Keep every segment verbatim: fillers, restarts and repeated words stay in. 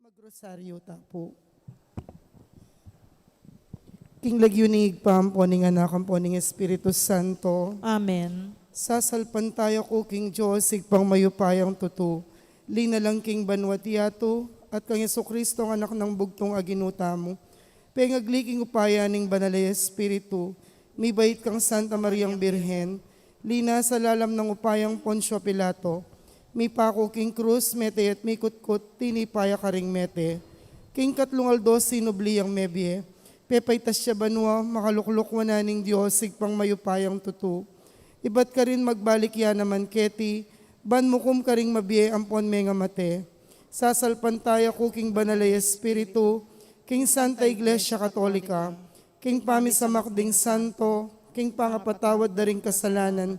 Magrosaryo ta pu. King lagyu ning Ibpa, ampo ning Anak, ampo ning Espiritu Santo. Amen. Sasalpantaya ku king Dios, Ibpang mayupayang tutu, linalang king banua't yatu, at kang Jesucristo, ang Anak nang bugtung a Ginu tamu, pengagli king upaya ning Banal a Espiritu, mibait kang Santa Mariang Birhen, linasa lalam nang upayang Poncio Pilato, mipaku king krus, mete at mikutkut, tinipa ya karing mete. King katlung aldo sinubli yang mebie, pepaitas ya banua, makalukluk wanan ning Dios, Ibpang mayupayang tutu. Ibat karin magbalik ya naman keti, ban mukum karing mabie ampon mengamate. Sasalpantaya ku king Banal a Espiritu, king Santa Iglesia Katolika, king pamisamak ding santo, king pangapatawad da ring kasalanan,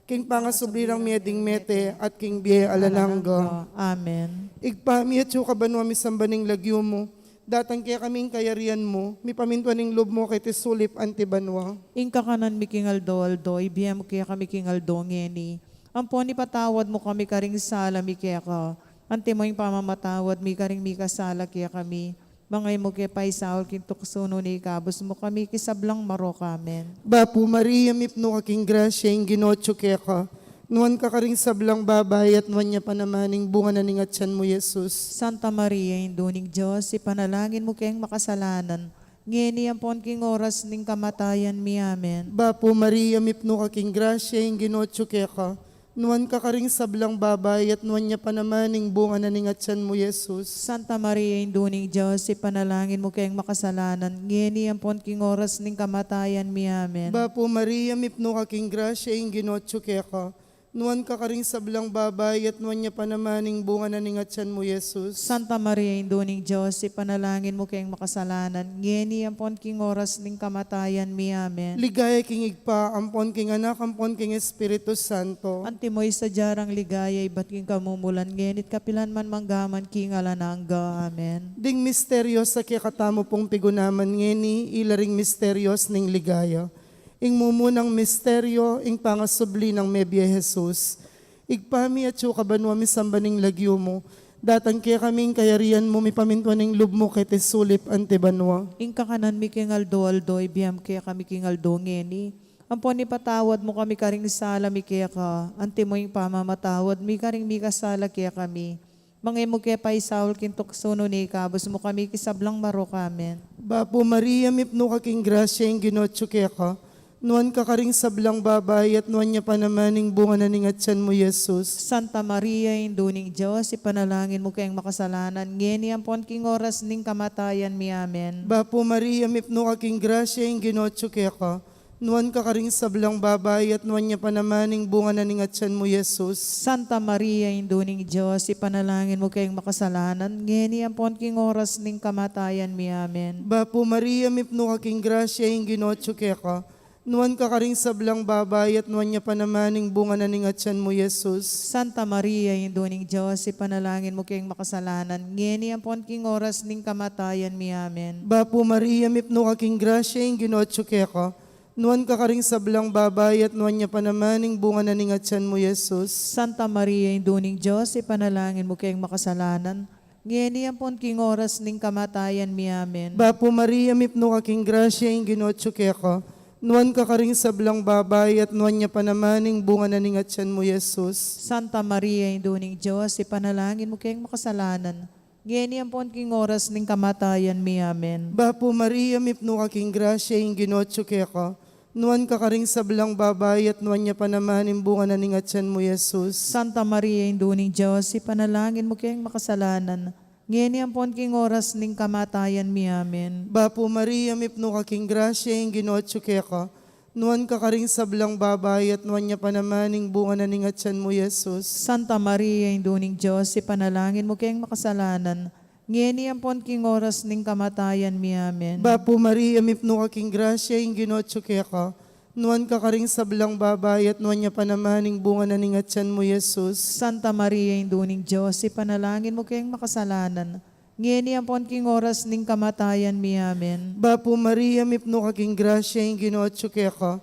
king pangasubli rang mie ding mete, at king bie alang angga. Amen. Ibpa mi, atsu ka banua, misamban ing lagyu mu, datang kekami ing kayarian mu, mipamintuan ing lub mu keti sulip anti banua. Ing kakanan mi king aldo-aldo, ibie mu kekami king aldo ngeni. Ampon ipatawad mu kami karing sala mi keka, antimo ing pamamatawad mi karing mikasala kekami. Manga e mu ke paisaul king tuksu, nune ikabus mu kami king sablang marok. Amen. Bapu Maria, mipnu ka king grasya, ing Ginu atsu keka. Nuan ka karing sablang babai, at nuan ya pa naman ing bunga na ning atyan mu, Jesus. Santa Maria, Indu ning Dios, ipanalangin mu keng makasalanan, ngeni ampon king oras ning kamatayan mi. Amen. Bapu Maria, mipnu ka king grasya, ing Ginu atsu keka. Nuan ka karing sablang babai, at nuan ya pa naman ing bunga na ning atyan mu, Jesus. Santa Maria, Indu ning Dios, ipanalangin mu keng makasalanan, ngeni ampon king oras ning kamatayan mi. Amen. Bapu Maria, mipnu ka king grasya, ing Ginu atsu keka. Nuan ka karing sablang babai, at nuan ya pa naman ing bunga na ning atyan mu, Jesus. Santa Maria, Indu ning Dios, ipanalangin mu keng makasalanan, ngeni ampon king oras ning kamatayan mi. Amen. Ligaya king Ibpa, ampon king Anak, ampon king Espiritu Santo. Antimo ing sadya rang ligaya, ibat king kamumulan, ngeni't kapilan man, manggaman king alang angga. Amen. Ding misterios a kekatamu pung pigunaman ngeni, ila ring misterios ning ligaya. Ing mumunang misteryo, ing pangasubli nang mebie Jesus. Ibpa mi atsu ka banua, misamban ing lagyu mu. Datang kekami ing kayarian mu, mipamintuan ing lub mu keti sulip anti banua. Ing kakanan mi king aldo-aldo, ibie mu kekami king aldo ngeni. Ampon ipatawad mu kami karing sala mi keka, antimo ing pamamatawad mi karing mikasala kekami. Manga e mu ke paisaul king tuksu, nune ikabus mu kami king sablang marok. Amen. Bapu Maria, mipnu ka king grasya, ing Ginu atsu keka. Nuan ka karing sablang babai, at nuan ya pa naman ing bunga na ning atyan mu, Jesus. Santa Maria, Indu ning Dios, ipanalangin mu keng makasalanan, ngeni ampon king oras ning kamatayan mi. Amen. Bapu Maria, mipnu ka king grasya, ing Ginu atsu keka. Nuan ka karing sablang babai, at nuan ya pa naman ing bunga na ning atyan mu, Jesus. Santa Maria, Indu ning Dios, ipanalangin mu keng makasalanan, ngeni ampon king oras ning kamatayan mi. Amen. Bapu Maria, mipnu ka king grasya, ing Ginu atsu keka. Nuan ka karing sablang babai, at nuan ya pa naman ing bunga na ning atyan mu, Jesus. Santa Maria, Indu ning Dios, ipanalangin mu keng makasalanan, ngeni ampon king oras ning kamatayan mi. Amen. Bapu Maria, mipnu ka king grasya, ing Ginu atsu keka. Nuan ka karing sablang babai, at nuan ya pa naman ing bunga na ning atyan mu, Jesus. Santa Maria, Indu ning Dios, ipanalangin mu keng makasalanan, ngeni ampon king oras ning kamatayan mi. Amen. Bapu Maria, mipnu ka king grasya, ing Ginu atsu keka. Nuan ka karing sablang babai, at nuan ya pa naman ing bunga na ning atyan mu, Jesus. Santa Maria, Indu ning Dios, ipanalangin mu keng makasalanan, ngeni ampon king oras ning kamatayan mi. Amen. Bapu Maria, mipnu ka king grasya, ing Ginu atsu keka. Nuan ka karing sablang babai, at nuan ya pa naman ing bunga na ning atyan mu, Jesus. Santa Maria, Indu ning Dios, ipanalangin mu keng makasalanan, ngeni ampon king oras ning kamatayan mi. Amen. Bapu Maria, mipnu ka king grasya, ing Ginu atsu keka. Nuan ka karing sablang babai, at nuan ya pa naman ing bunga na ning atyan mu, Jesus. Santa Maria, Indu ning Dios, ipanalangin mu keng makasalanan, ngeni ampon king oras ning kamatayan mi. Amen. Bapu Maria, mipnu ka king grasya, ing Ginu atsu keka. Nuan ka karing sablang babai, at nuan ya pa naman ing bunga na ning atyan mu, Jesus. Santa Maria, Indu ning Dios, ipanalangin mu keng makasalanan, ngeni ampon king oras ning kamatayan mi. Amen. Bapu Maria, mipnu ka king grasya, ing Ginu atsu keka.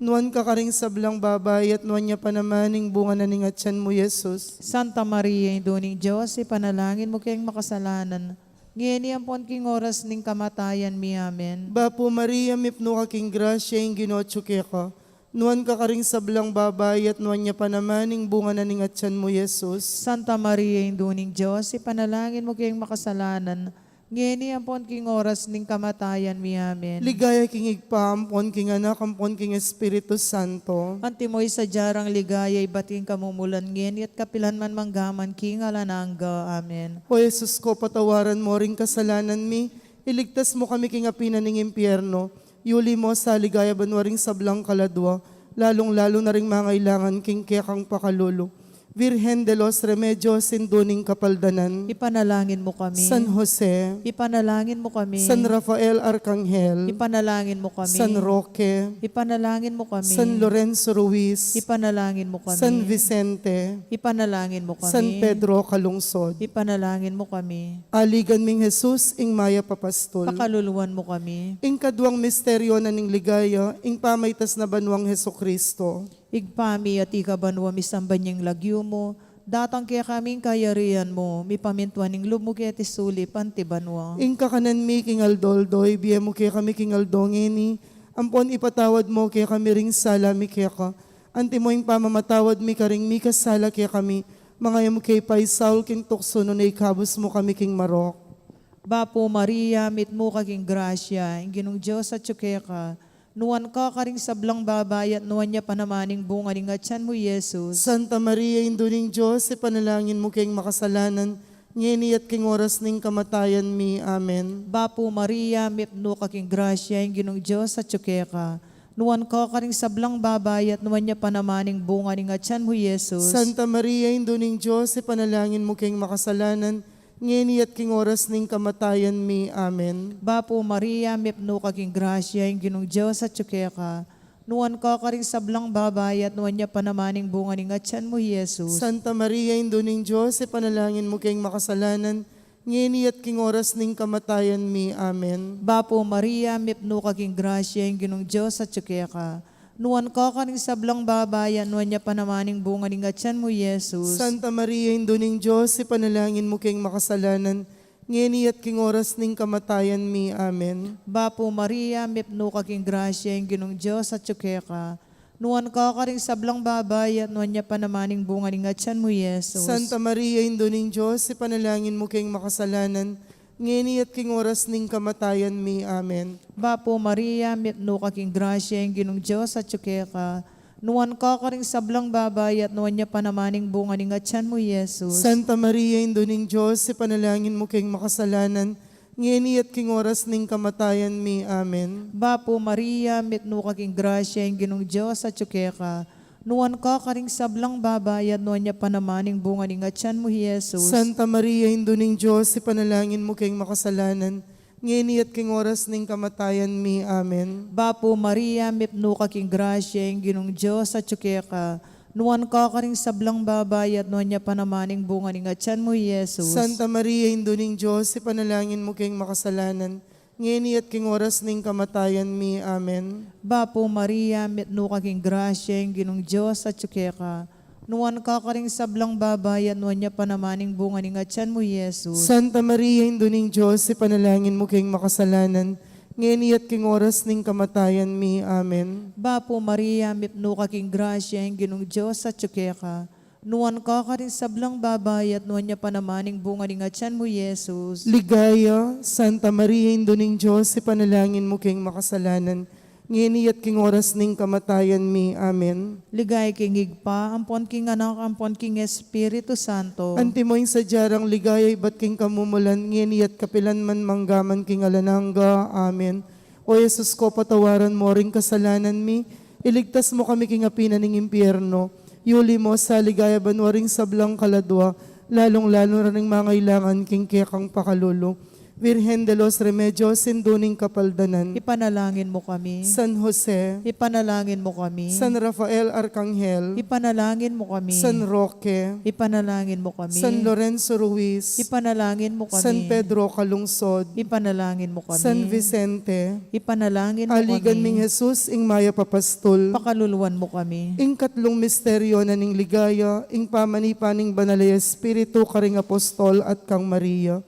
Nuan ka karing sablang babai, at nuan ya pa naman ing bunga na ning atyan mu, Jesus. Santa Maria, Indu ning Dios, ipanalangin mu keng makasalanan, ngeni ampon king oras ning kamatayan mi. Amen. Bapu Maria, mipnu ka king grasya, ing Ginu atyu keka. Nuan ka karing sablang babai, at nuan ya pa naman ing bunga na ning atyan mu, Jesus. Santa Maria, Indu ning Dios, ipanalangin mu keng makasalanan, ngeni ampon king oras ning kamatayan mi. Amen. Ligaya king Ibpa, ampon king Anak, ampon king Espiritu Santo. Antimo ing sadya rang ligaya ibat king kamumulan, ngeni at kapilan man, manggaman king alang angga. Amen. O Jesus ko, patawaran mu ring kasalanan mi, iligtas mu kami king api na ning impyerno, yuli mu sa ligaya banua ring sablang kaladua, lalung-lalu na ring mangailangan king kekang pakalulu. Virgen de los Remedios, Indu ning Kapaldanan. Ipanalangin mu kami. San Jose. Ipanalangin mu kami. San Rafael Arkanghel. Ipanalangin mu kami. San Roque. Ipanalangin mu kami. San Lorenzo Ruiz. Ipanalangin mu kami. San Vicente. Ipanalangin mu kami. San Pedro Calungsod. Ipanalangin mu kami. Aligan ming Jesus, ing mayap a pastul. Pakaluluan mu kami. Ing kaduang misteryo na ning ligaya, ing pamaitas na banuang Jesucristo. Ibpa mi, atiu ka banua, misamban ya ing lagyu mu, datang kekami ing kayarian mu, mipamintuan ing lub mu keti sulip anti banua. Ing kakanan mi king aldo-aldo, ibie mu kekami king aldo ngeni, ampon ipatawad mu kekami ring sala mi keka, antimo ing pamamatawad mi karing mikasala kekami, manga e mu ke paisaul king tuksu, nune ikabus mu kami king marok. Bapu Maria, mitmu ka king grasya, ing Ginung Dios atyu keka, nuan ka karing sablang babai at nuan ya pa naman ing bunga ning atyan mu, Jesus. Santa Maria, Indu ning Dios, ipanalangin mu keng makasalanan, ngeni at king oras ning kamatayan mi. Amen. Bapu Maria, mitmu ka king grasya, ing Ginung Dios atyu keka. Nuan ka karing sablang babai at nuan ya pa naman ing bunga ning atyan mu, Jesus. Santa Maria, Indu ning Dios, ipanalangin mu keng makasalanan, ngeni at king oras ning kamatayan mi. Amen. Bapu Maria, mipnu ka king grasya, ing Ginung Dios atyu keka. Nuan ka karing sablang babai at nuan ya pa naman ing bunga ning atyan mu, Jesus. Santa Maria, Indu ning Dios, ipanalangin mu keng makasalanan, ngeni at king oras ning kamatayan mi. Amen. Bapu Maria, mipnu ka king grasya, ing Ginung Dios atyu keka. Nuan ka karing sablang babai at nuan ya pa naman ing bunga ning atyan mu, Jesus. Santa Maria, Indu ning Dios, ipanalangin mu keng makasalanan, ngeni at king oras ning kamatayan mi. Amen. Bapu Maria, mipnu ka king grasya, ing Ginung Dios atyu keka. Nuan ka karing sablang babai at nuan ya pa naman ing bunga ning atyan mu, Jesus. Santa Maria, Indu ning Dios, ipanalangin mu keng makasalanan, ngeni at king oras ning kamatayan mi. Amen. Bapu Maria, mipnu ka king grasya, ing Ginung Dios atyu keka. Nuan ka karing sablang babai at nuan ya pa naman ing bunga ning atyan mu, Jesus. Santa Maria, Indu ning Dios, ipanalangin mu keng makasalanan, ngeni at king oras ning kamatayan mi. Amen. Bapu Maria, mitmu ka king grasya, ing Ginung Dios atyu keka. Nuan ka karing sablang babai at nuan ya pa naman ing bunga ning atyan mu, Jesus. Santa Maria, Indu ning Dios, ipanalangin mu keng makasalanan, ngeni at king oras ning kamatayan mi. Amen. Bapu Maria, mipnu ka king grasya, ing Ginung Dios atyu keka. Nuan ka karing sablang babai at nuan ya pa naman ing bunga ning atyan mu, Jesus. Santa Maria, Indu ning Dios, ipanalangin mu keng makasalanan, ngeni at king oras ning kamatayan mi. Amen. Bapu Maria, mitmu ka king grasya, ing Ginung Dios atyu keka. Nuan ka karing sablang babai at nuan ya pa naman ing bunga ning atyan mu, Jesus. Santa Maria, Indu ning Dios, ipanalangin mu keng makasalanan, ngeni at king oras ning kamatayan mi. Amen. Bapu Maria, mipnu ka king grasya, ing Ginung Dios atyu keka. Nuan ka karing sablang babai at nuan ya pa naman ing bunga ning atyan mu, Jesus. Ligaya, Santa Maria, Indu ning Dios, ipanalangin mu keng makasalanan, ngeni at king oras ning kamatayan mi. Amen. Ligaya king Ibpa, ampon king Anak, ampon king Espiritu Santo. Antimo ing sadya rang ligaya ibat king kamumulan, ngeni at kapilan man, manggaman king alang angga. Amen. O Jesus ko, patawaran mu ring kasalanan mi, iligtas mu kami king api na ning impyerno, yuli mu sa ligaya banua ring sablang kaladua, lalung-lalu na ring mangailangan king kekang pakalulu. Virgen de los Remedios, Indu ning Kapaldanan. Ipanalangin mu kami. San Jose. Ipanalangin mu kami. San Rafael Arkanghel. Ipanalangin mu kami. San Roque. Ipanalangin mu kami. San Lorenzo Ruiz. Ipanalangin mu kami. San Pedro Calungsod. Ipanalangin mu kami. San Vicente. Ipanalangin mu kami. Aligan ming Jesus, ing mayap a pastul. Pakaluluan mu kami. Ing katlung misteryo na ning ligaya, ing pamanipa ning Banal a Espiritu karing apostol at kang Maria.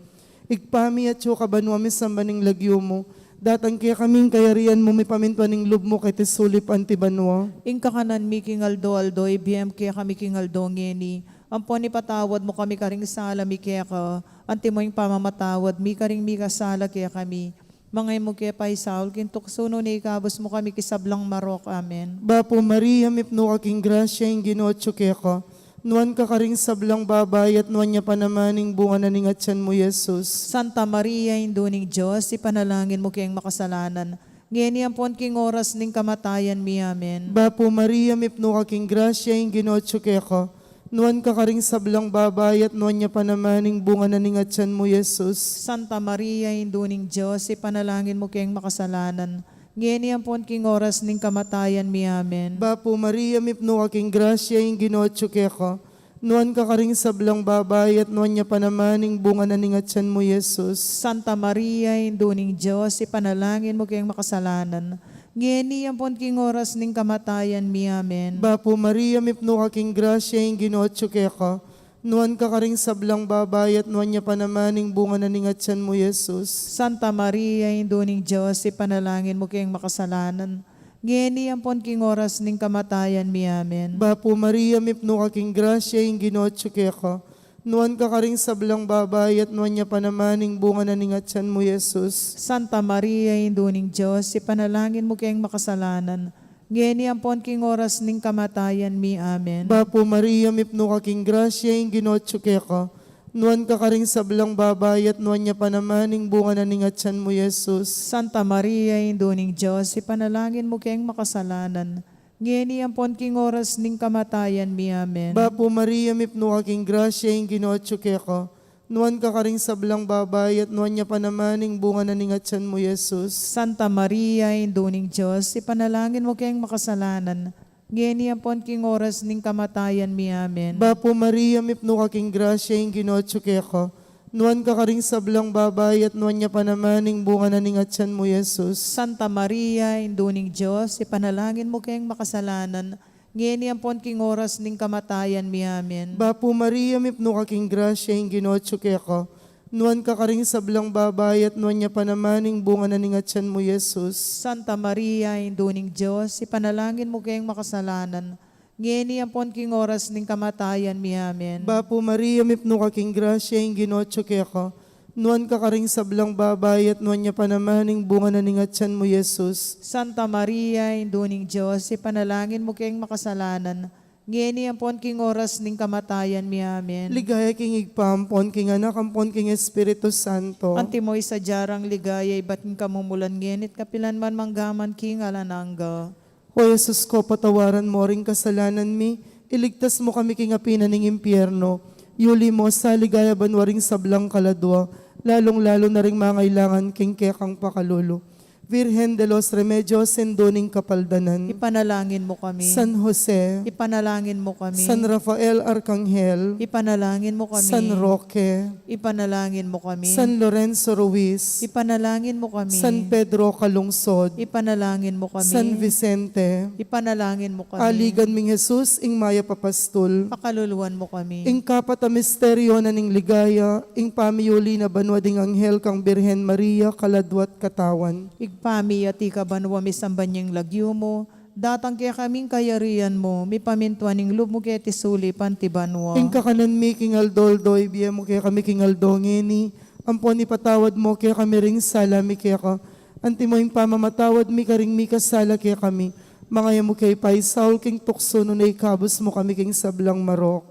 Ibpa mi, atsu ka banua, misamban ing lagyu mu. Datang kekami ing kayarian mu, mipamintuan ing lub mu keti sulip anti banua. Ing kakanan mi king aldo-aldo, ibie mu kekami king aldo ngeni. Ampon ipatawad mu kami karing sala mi keka, anti mo ing pamamatawad mi karing mikasala kekami. Manga e mu ke paisaul king tuksu, nune ikabus mu kami king sablang marok. Amen. Bapu Maria, mipnu ka king grasya, ing Ginu atsu keka. Nuan ka karing sablang babai, at nuan ya pa naman ing bunga na ning atyan mu, Jesus. Santa Maria, Indu ning Dios, ipanalangin mu keng makasalanan, ngeni ampon king oras ning kamatayan mi. Amen. Bapu Maria, mipnu ka king grasya, ing Ginu atsu keka. Nuan ka karing sablang babai, at nuan ya pa naman ing bunga na ning atyan mu, Jesus. Santa Maria, Indu ning Dios, ipanalangin mu keng makasalanan, ngeni ampon king oras ning kamatayan mi. Amen. Bapu Maria, mipnu ka king grasya, ing Ginu atsu keka. Nuan ka karing sablang babai, at nuan ya pa naman ing bunga na ning atyan mu, Jesus. Santa Maria, Indu ning Dios, ipanalangin mu keng makasalanan, ngeni ampon king oras ning kamatayan mi. Amen. Bapu Maria, mipnu ka king grasya, ing Ginu atsu keka. Nuan ka karing sablang babai, at nuan ya pa naman ing bunga na ning atyan mu, Jesus. Santa Maria, Indu ning Dios, ipanalangin mu keng makasalanan, ngeni ampon king oras ning kamatayan mi. Amen. Bapu Maria, mipnu ka king grasya, ing Ginu atsu keka. Nuan ka karing sablang babai, at nuan ya pa naman ing bunga na ning atyan mu, Jesus. Santa Maria, Indu ning Dios, ipanalangin mu keng makasalanan, ngeni ampon king oras ning kamatayan mi. Amen. Bapu Maria, mipnu ka king grasya, ing Ginu atsu keka. Nuan ka karing sablang babai, at nuan ya pa naman ing bunga na ning atyan mu, Jesus. Santa Maria, Indu ning Dios, ipanalangin mu keng makasalanan, ngeni ampon king oras ning kamatayan mi. Amen. Bapu Maria, mipnu ka king grasya, ing Ginu atsu keka. Nuan ka karing sablang babai, at nuan ya pa naman ing bunga na ning atyan mu, Jesus. Santa Maria, Indu ning Dios, ipanalangin mu keng makasalanan, ngeni ampon king oras ning kamatayan mi. Amen. Bapu Maria, mipnu ka king grasya, ing Ginu atsu keka. Nuan ka karing sablang babai, at nuan ya pa naman ing bunga na ning atyan mu, Jesus. Santa Maria, Indu ning Dios, ipanalangin mu keng makasalanan, ngeni ampon king oras ning kamatayan mi. Amen. Bapu Maria, mipnu ka king grasya, ing Ginu atsu keka. Nuan ka karing sablang babai, at nuan ya pa naman ing bunga na ning atyan mu, Jesus. Santa Maria, Indu ning Dios, ipanalangin mu keng makasalanan, ngeni ampon king oras ning kamatayan mi. Amen. Bapu Maria, mipnu ka king grasya, ing Ginu atsu keka. Nuan ka karing sablang babai, at nuan ya pa naman ing bunga na ning atyan mu, Jesus. Santa Maria, Indu ning Dios, ipanalangin mu keng makasalanan, ngeni ampon king oras ning kamatayan mi. Amen. Ligaya king Ibpa, ampon king Anak, ampon king Espiritu Santo. Antimo ing sadya rang ligaya ibat king kamumulan, ngeni't kapilan man, mangga man king alang angga. O Jesus ko, patawaran mo ring kasalanan mi, iligtas mo kami king api na ning impyerno, yuli mo sa ligaya banua ring sablang kaladua, lalung-lalu na ring mangailangan king kekang pakalulu. Virgen de los Remedios, Indu ning Kapaldanan. Ipanalangin mo kami. San Jose. Ipanalangin mo kami. San Rafael Arkanghel. Ipanalangin mo kami. San Roque. Ipanalangin mo kami. San Lorenzo Ruiz. Ipanalangin mo kami. San Pedro Calungsod. Ipanalangin mo kami. San Vicente. Ipanalangin mo kami. Aligan ming Jesus, ing mayap a pastul. Pakaluluan mo kami. Ing kapat a misteryo na ning ligaya, ing pamiyuli na banua ding anghel kang Birhen Maria, kaladua't katawan. Ibpa mi, atiu ka banua, misamban ya ing lagyu mu, datang kekami ing kayarian mu, mipamintuan ing lub mu keti sulip anti banua. Ing kakanan mi king aldo-aldo, ibie mu kekami king aldo ngeni, ampon ipatawad mu kekami ring sala mi keka, antimo ing pamamatawad mi karing mikasala kekami. Manga e mu ke paisaul king tuksu, nune ikabus mu kami king sablang marok.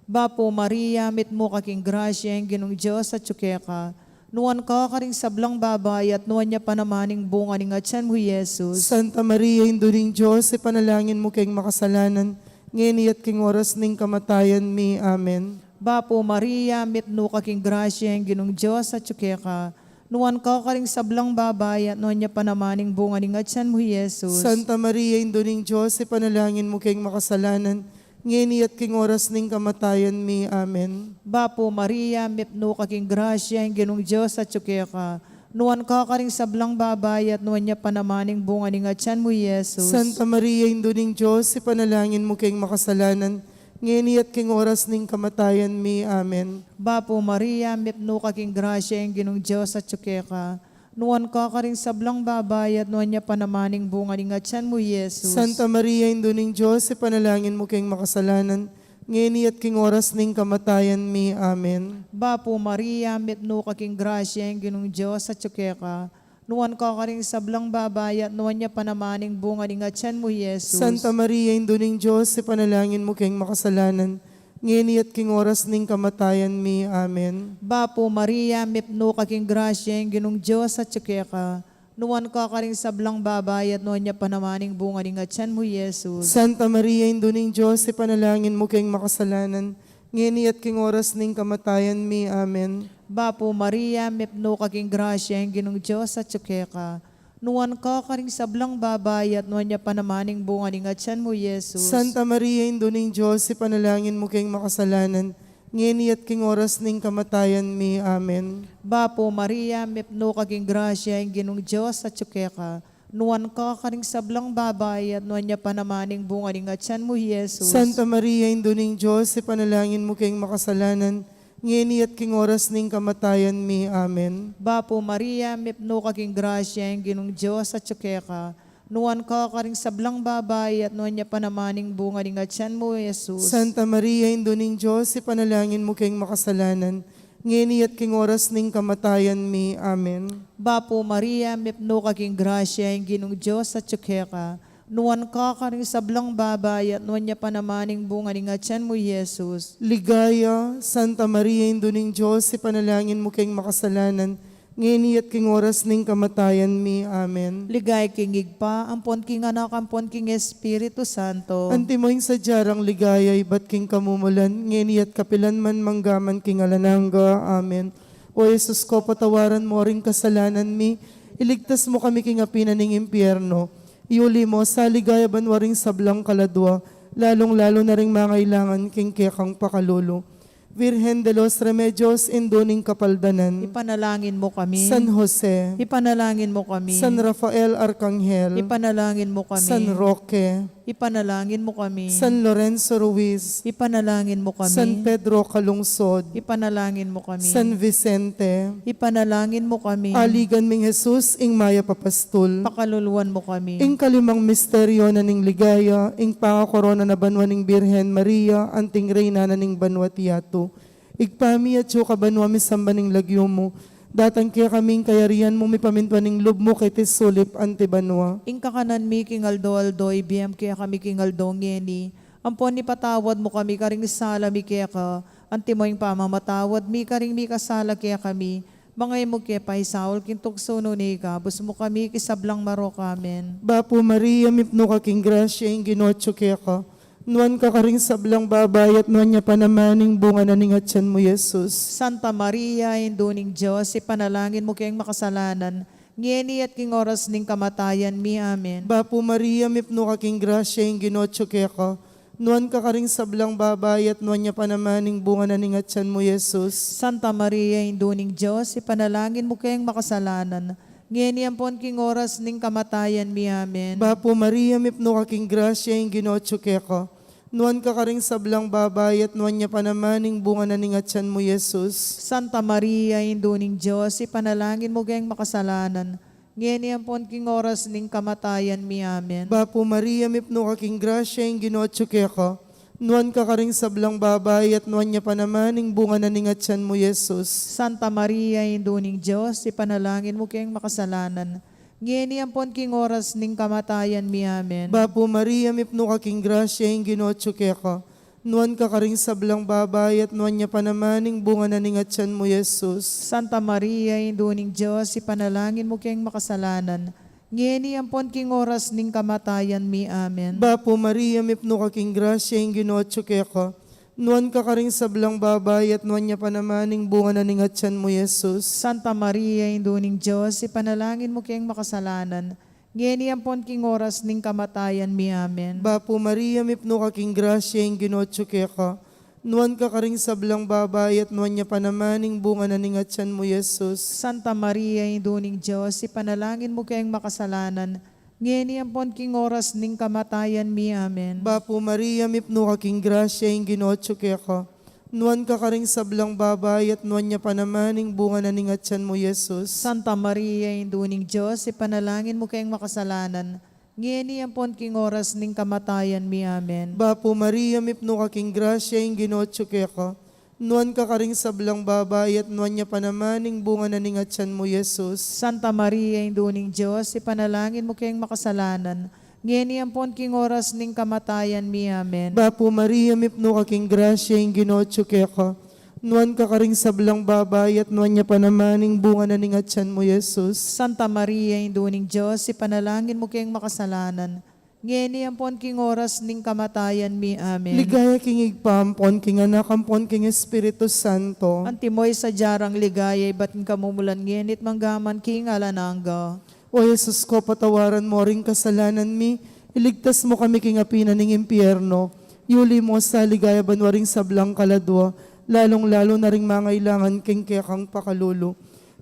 Bapu Maria, mitmu ka king grasya, ing Ginung Dios atyu keka. Nuan ka karing sablang babai, at nuan ya pa naman ing bunga ning atyan mu, i Jesus. Santa Maria, Indu ning Dios, ipanalangin mu keng makasalanan, ngeni at king oras ning kamatayan mi. Amen. Bapu Maria, mitmu ka king grasya, ing Ginung Dios atyu keka. Nuan ka karing sablang babai, at nuan ya pa naman ing bunga ning atyan mu, i Jesus. Santa Maria, Indu ning Dios, ipanalangin mu keng makasalanan, ngeni at king oras ning kamatayan mi. Amen. Bapu Maria, mitmu ka king grasya, ing Ginung Dios atyu keka. Nuan ka karing sablang babai, at nuan ya pa naman ing bunga ning atyan mu, i Jesus. Santa Maria, Indu ning Dios, ipanalangin mu keng makasalanan, ngeni at king oras ning kamatayan mi. Amen. Bapu Maria, mipnu ka king grasya, ing Ginung Dios atyu keka. Nuan ka karing sablang babai, at nuan ya pa naman ing bunga ning atyan mu, Jesus. Santa Maria, Indu ning Dios, ipanalangin mu keng makasalanan, ngeni at king oras ning kamatayan mi. Amen. Bapu Maria, mipnu ka king grasya, ing Ginung Dios atyu keka. Nuan ka karing sablang babai, at nuan ya pa naman ing bunga ning atyan mu, Jesus. Santa Maria, Indu ning Dios, ipanalangin mu keng makasalanan, ngeni at king oras ning kamatayan mi. Amen. Bapu Maria, mipnu ka king grasya, ing Ginung Dios atyu keka. Nuan ka karing sablang babai, at nuan ya pa naman ing bunga ning atyan mu, Jesus. Santa Maria, Indu ning Dios, ipanalangin mu keng makasalanan, ngeni at king oras ning kamatayan mi. Amen. Bapu Maria, mipnu ka king grasya, ing Ginung Dios atyu keka. Nuan ka karing sablang babai, at nuan ya pa naman ing bunga ning atyan mu, Jesus. Santa Maria, Indu ning Dios, ipanalangin mu keng makasalanan, ngeni at king oras ning kamatayan mi. Amen. Bapu Maria, mipnu ka king grasya, ing Ginung Dios atyu keka. Nuan ka karing sablang babai, at nuan ya pa naman ing bunga ning atyan mu, Jesus. Santa Maria, Indu ning Dios, ipanalangin mu keng makasalanan, ngeni at king oras ning kamatayan mi. Amen. Bapu Maria, mipnu ka king grasya, ing Ginung Dios atyu keka. Nuan ka karing sablang babai, at nuan ya pa naman ing bunga ning atyan mu, Jesus. Santa Maria, Indu ning Dios, ipanalangin mu keng makasalanan, ngeni at king oras ning kamatayan mi. Amen. Bapu Maria, mipnu ka king grasya, ing Ginung Dios atyu keka. Nuan ka karing sablang babai, at nuan ya pa naman ing bunga ning atyan mu, Jesus. Ligaya, Santa Maria, Indu ning Dios, ipanalangin mu keng makasalanan, ngeni at king oras ning kamatayan mi. Amen. Ligaya king Ibpa, ampon king Anak, ampon king Espiritu Santo. Antimo ing sadya rang ligaya ibat king kamumulan, ngeni at kapilan man, mangga man king alang angga. Amen. O Jesus ko, patawaran mu ring kasalanan mi, iligtas mu kami king api na ning impyerno, iuli mu sa ligaya banua ring sablang kaladua, lalung-lalu na ring mangailangan king kekang pakalulu. Virgen de los Remedios, Indu ning Kapaldanan. Ipanalangin mu kami. San Jose. Ipanalangin mu kami. San Rafael Arkanghel. Ipanalangin mu kami. San Roque. Ipanalangin mu kami. San Lorenzo Ruiz. Ipanalangin mu kami. San Pedro Calungsod. Ipanalangin mu kami. San Vicente. Ipanalangin mu kami. Aligan ming Jesus, ing mayap a pastul. Pakaluluan mu kami. Ing kalimang misteryo na ning ligaya, ing pangakorona na banua ning Birhen Maria, anting Reyna na ning banua't yatu. Ibpa mi, atsu ka banua, misamban ing lagyu mu. Datang kekami ing kayarian mu, mipamintuan ing lub mu keti sulip anti banua. Ing kakanan mi king aldo-aldo, ibie mu kekami king aldo ngeni. Ampon ipatawad mu kami karing sala mi keka, antimo ing pamamatawad mi karing mikasala kekami. Manga e mu ke paisaul king tuksu, nune ikabus mu kami king sablang marok. Amen. Bapu Maria, mipnu ka king grasya, ing Ginu atsu keka. Nuan ka karing sablang babai, at nuan ya pa naman ing bunga na ning atyan mu, Jesus. Santa Maria, Indu ning Dios, ipanalangin mu keng makasalanan, ngeni at king oras ning kamatayan mi. Amen. Bapu Maria, mipnu ka king grasya, ing Ginu atsu keka. Nuan ka karing sablang babai, at nuan ya pa naman ing bunga na ning atyan mu, Jesus. Santa Maria, Indu ning Dios, ipanalangin mu keng makasalanan, ngeni ampon king oras ning kamatayan mi. Amen. Bapu Maria, mipnu ka king grasya, ing Ginu atsu keka. Nuan ka karing sablang babai, at nuan ya pa naman ing bunga na ning atyan mu, Jesus. Santa Maria, Indu ning Dios, ipanalangin mu keng makasalanan, ngeni ampon king oras ning kamatayan mi. Amen. Bapu Maria, mipnu ka king grasya, ing Ginu atsu keka. Nuan ka karing sablang babai, at nuan ya pa naman ing bunga na ning atyan mu, Jesus. Santa Maria, Indu ning Dios, ipanalangin mu keng makasalanan, ngeni ampon king oras ning kamatayan mi. Amen. Bapu Maria, mipnu ka king grasya, ing Ginu atsu keka. Nuan ka karing sablang babai, at nuan ya pa naman ing bunga na ning atyan mu, Jesus. Santa Maria, Indu ning Dios, ipanalangin mu keng makasalanan, ngeni ampon king oras ning kamatayan mi. Amen. Bapu Maria, mipnu ka king grasya, ing Ginu atsu keka. Nuan ka karing sablang babai, at nuan ya pa naman ing bunga na ning atyan mu, Jesus. Santa Maria, Indu ning Dios, ipanalangin mu keng makasalanan, ngeni ampon king oras ning kamatayan mi. Amen. Bapu Maria, mipnu ka king grasya, ing Ginu atsu keka. Nuan ka karing sablang babai, at nuan ya pa naman ing bunga na ning atyan mu, Jesus. Santa Maria, Indu ning Dios, ipanalangin mu keng makasalanan, Ngeni ampon king oras ning kamatayan mi. Amen. Bapu Maria, mipnu ka king grasya, ing Ginu atyu keka. Nuan ka karing sablang babai, at nuan ya pa naman ing bunga na ning atyan mu, Jesus. Santa Maria, Indu ning Dios, ipanalangin mu keng makasalanan, ngeni ampon king oras ning kamatayan mi. Amen. Bapu Maria, mipnu ka king grasya, ing Ginu atyu keka. Nuan ka karing sablang babai, at nuan ya pa naman ing bunga na ning atyan mu, Jesus. Santa Maria, Indu ning Dios, ipanalangin mu keng makasalanan, ngeni ampon king oras ning kamatayan mi. Amen. Bapu Maria, mipnu ka king grasya, ing Ginu atyu keka. Nuan ka karing sablang babai, at nuan ya pa naman ing bunga na ning atyan mu, Jesus. Santa Maria, Indu ning Dios, ipanalangin mu keng makasalanan, ngeni ampon king oras ning kamatayan mi. Amen. Ligaya king Ibpa, ampon king Anak, ampon king Espiritu Santo. Antimo ing sadya rang ligaya, ibat king kamumulan, ngeni't manggaman king alang angga. O Jesus ko, patawaran mu ring kasalanan mi, iligtas mu kami king api na ning impyerno, yuli mu sa ligaya banua ring sablang kaladua, lalung-lalu na ring mangailangan king kekang pakalulu.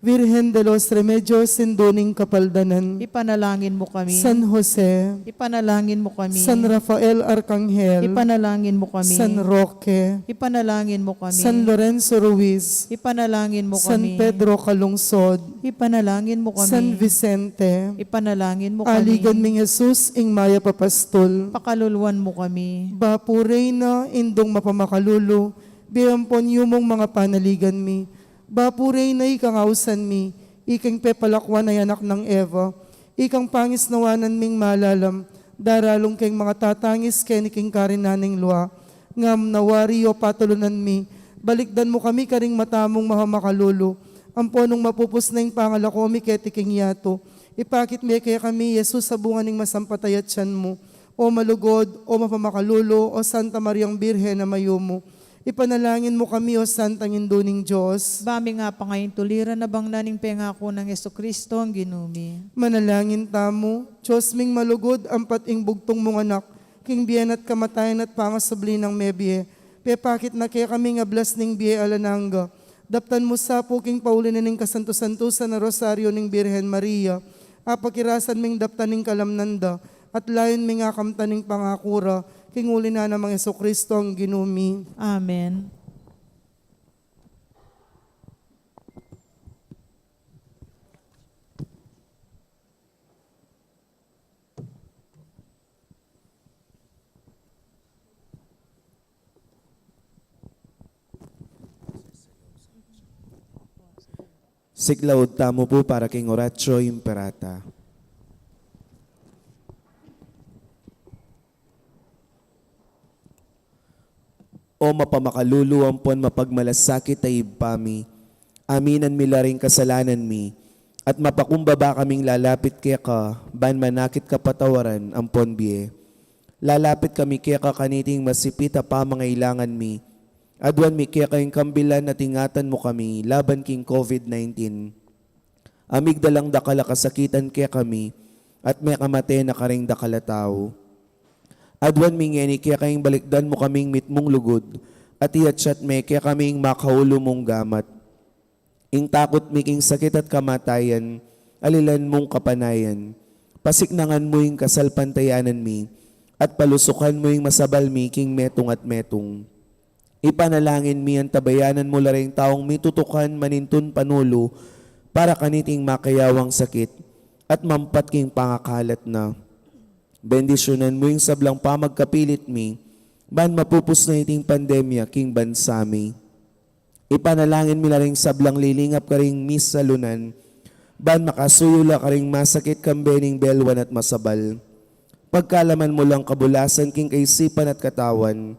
Virgen de los Remedios, Indu ning Kapaldanan. Ipanalangin mu kami. San Jose. Ipanalangin mu kami. San Rafael Arkanghel. Ipanalangin mu kami. San Roque. Ipanalangin mu kami. San Lorenzo Ruiz. Ipanalangin mu San kami. Pedro Calungsod. Ipanalangin mu kami. San Vicente. Ipanalangin mu kami. Aligan ming Jesus, ing mayap a pastul. Pakaluluan mu kami. Bapu Reyna, Indung mapamakalulu, bie ampon yumung mga panaligan mi. Bapu Reyna, ikang ausan mi, ikang pepalakuan a anak nang Eva, ikang pangisnawanan ming malalam, daralung keng mga tatangis keni king karinan ning lua. Ngam nawari, o patulunan mi, balikdan mu kami karing mata mung mapamakalulu, ampon nung mapupus na ing pangalako mi keti king yatu, ipakit me kekami i Jesus a bunga ning masampataya tian mu. O malugud, o mapamakalulu, o Santa Mariang Birhen a mayumu, ipanalangin mu kami, o Santang Indu ning Dios. Ba ming apangaintuliran a bangnan ning pengaku nang Jesucristo a Ginu mi. Manalangin tamu. Dios ming malugud, ampat ing bugtung mung Anak, king bie na at kamatayan at pangasubli nang mebie, pepakit na kekami ing ablas ning bie alang angga. Daptan mu sa pu king pauli na ning kasantu-santusan a Rosario ning Birhen Maria, apakirasan ming daptan ing kalamnan da, at layun ming akamtan ing pangaku ra, king uli na nang Jesucristo a Ginu mi. Amen. Siklaud tamu pu para king Oratio Imperata. O mapamakalulu ampon mapagmalasakit a Ibpa mi, aminan mi la ring kasalanan mi, at mapakumbaba kaming lalapit keka, ban manakit kapatawaran ampon bie. Lalapit kami keka kaniting masipit a pamangailangan mi, aduan mi keka ing kambilan at ingatan mu kami laban king COVID nineteen. A migdalang dakal a kasakitan kekami, at mekamate na karing dakal a tau. Aduan mi ngeni keka ing balikdan mu kaming mitmung lugud, at iyatyat me kekami ing makaulu mung gamat. Ing takut mi king sakit at kamatayan, alilan mung kapanayan. Pasiknangan mu ing kasalpantayanan mi, at palusukan mu ing masabal mi king metung at metung. Ipanalangin mi antabayanan mu la ring taung mitutukan manintun panulu para kaniting makayawang sakit at mampat king pangakalat na. Bendisyunan mu ing sablang pamagkapilit mi, ban mapupus na iting pandemya king bansa mi. Ipanalangin mi la ring sablang lilingap karing misalunan, ban makasuyu la karing masakit kambe ning belwan at masabal. Pagkalaman mu lang kabulasan king kaisipan at katawan,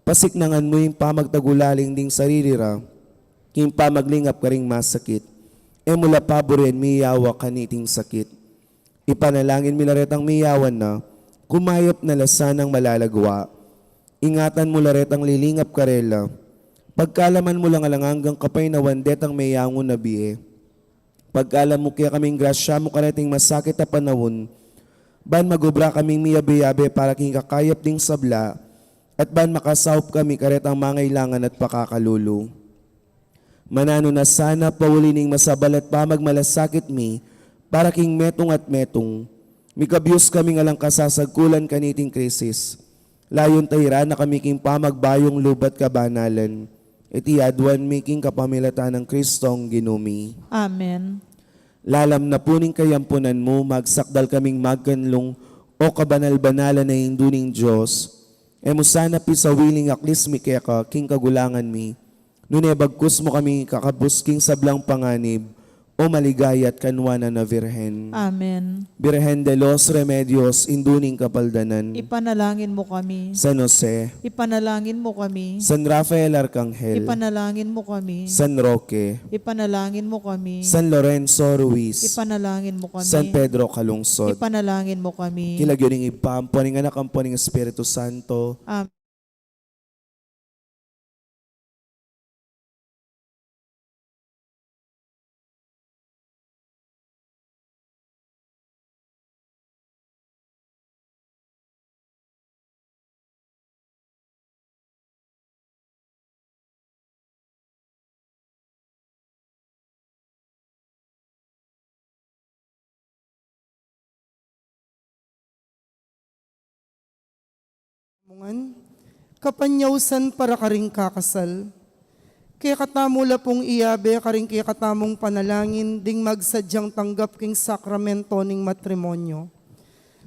pasiknangan mu ing pamagtagulaling ding sarili ra, king pamaglingap karing masakit. E mu la paburen miyawa kaniting sakit. Ipanalangin mi la retang miyawan na, kumayap na la sanang malalagwa. Ingatan mu la retang lilingap karela. Pagkalaman mu lang alang anggang kapaynawan detang meyangu na bie. Pagkalam mu kekaming grasya mu kareting masakit a panaun, ban magubra kaming miyabe-yabe para king kakayap ding sabla, at ban makasaup kami karetang mangailangan at pakakalulu. Mananu na sana pauli ning masabal at pamagmalasakit mi para king metung at metung, Mikabyus kami ngan lang kasasagkulan kaniting krisis. Layun ta ira na kami king pamagbayung lub at kabanalan. Iti aduan mi king kapamilatan nang Kristong Ginu mi. Amen. Lalam na pu ning kayampunan mu, magsakdal kaming magkanlung, O kabanal-banalan a Indu ning Dios. E mu sana pisawili ing aklis mi keka king kagulangan mi, nune bagkus mu kami kakabus king sablang panganib, O maligaya at kanuanan a Virgen. Amen. Virgen de los Remedios, Indu ning Kapaldanan. Ipanalangin mu kami. San Jose. Ipanalangin mu kami. San Rafael Arcangel. Ipanalangin mu kami. San Roque. Ipanalangin mu kami. San Lorenzo Ruiz. Ipanalangin mu kami. San Pedro Calungsod. Ipanalangin mu kami. King lagyu ning Ibpa, ampo ning Anak, ampo ning Espiritu Santo. Amen. Mungan, kapanyausan para karing kakasal. Kekatamu la pung iabe karing kekatamung panalangin ding magsadyang tanggap king sakramento ning matrimonyo.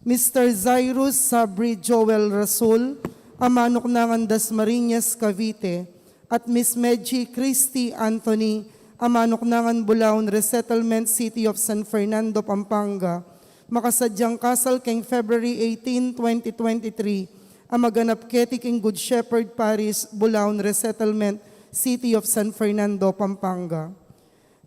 Mister Zairus Sabri Joel Rasul, a manuknangan Dasmariñas, Cavite, at Miss Medji Christy Anthony, a manuknangan Bulaon Resettlement, City of San Fernando, Pampanga, makasadyang kasal keng February eighteen, twenty twenty-three, a maganap keti king Good Shepherd Parish, Bulaon Resettlement, City of San Fernando, Pampanga.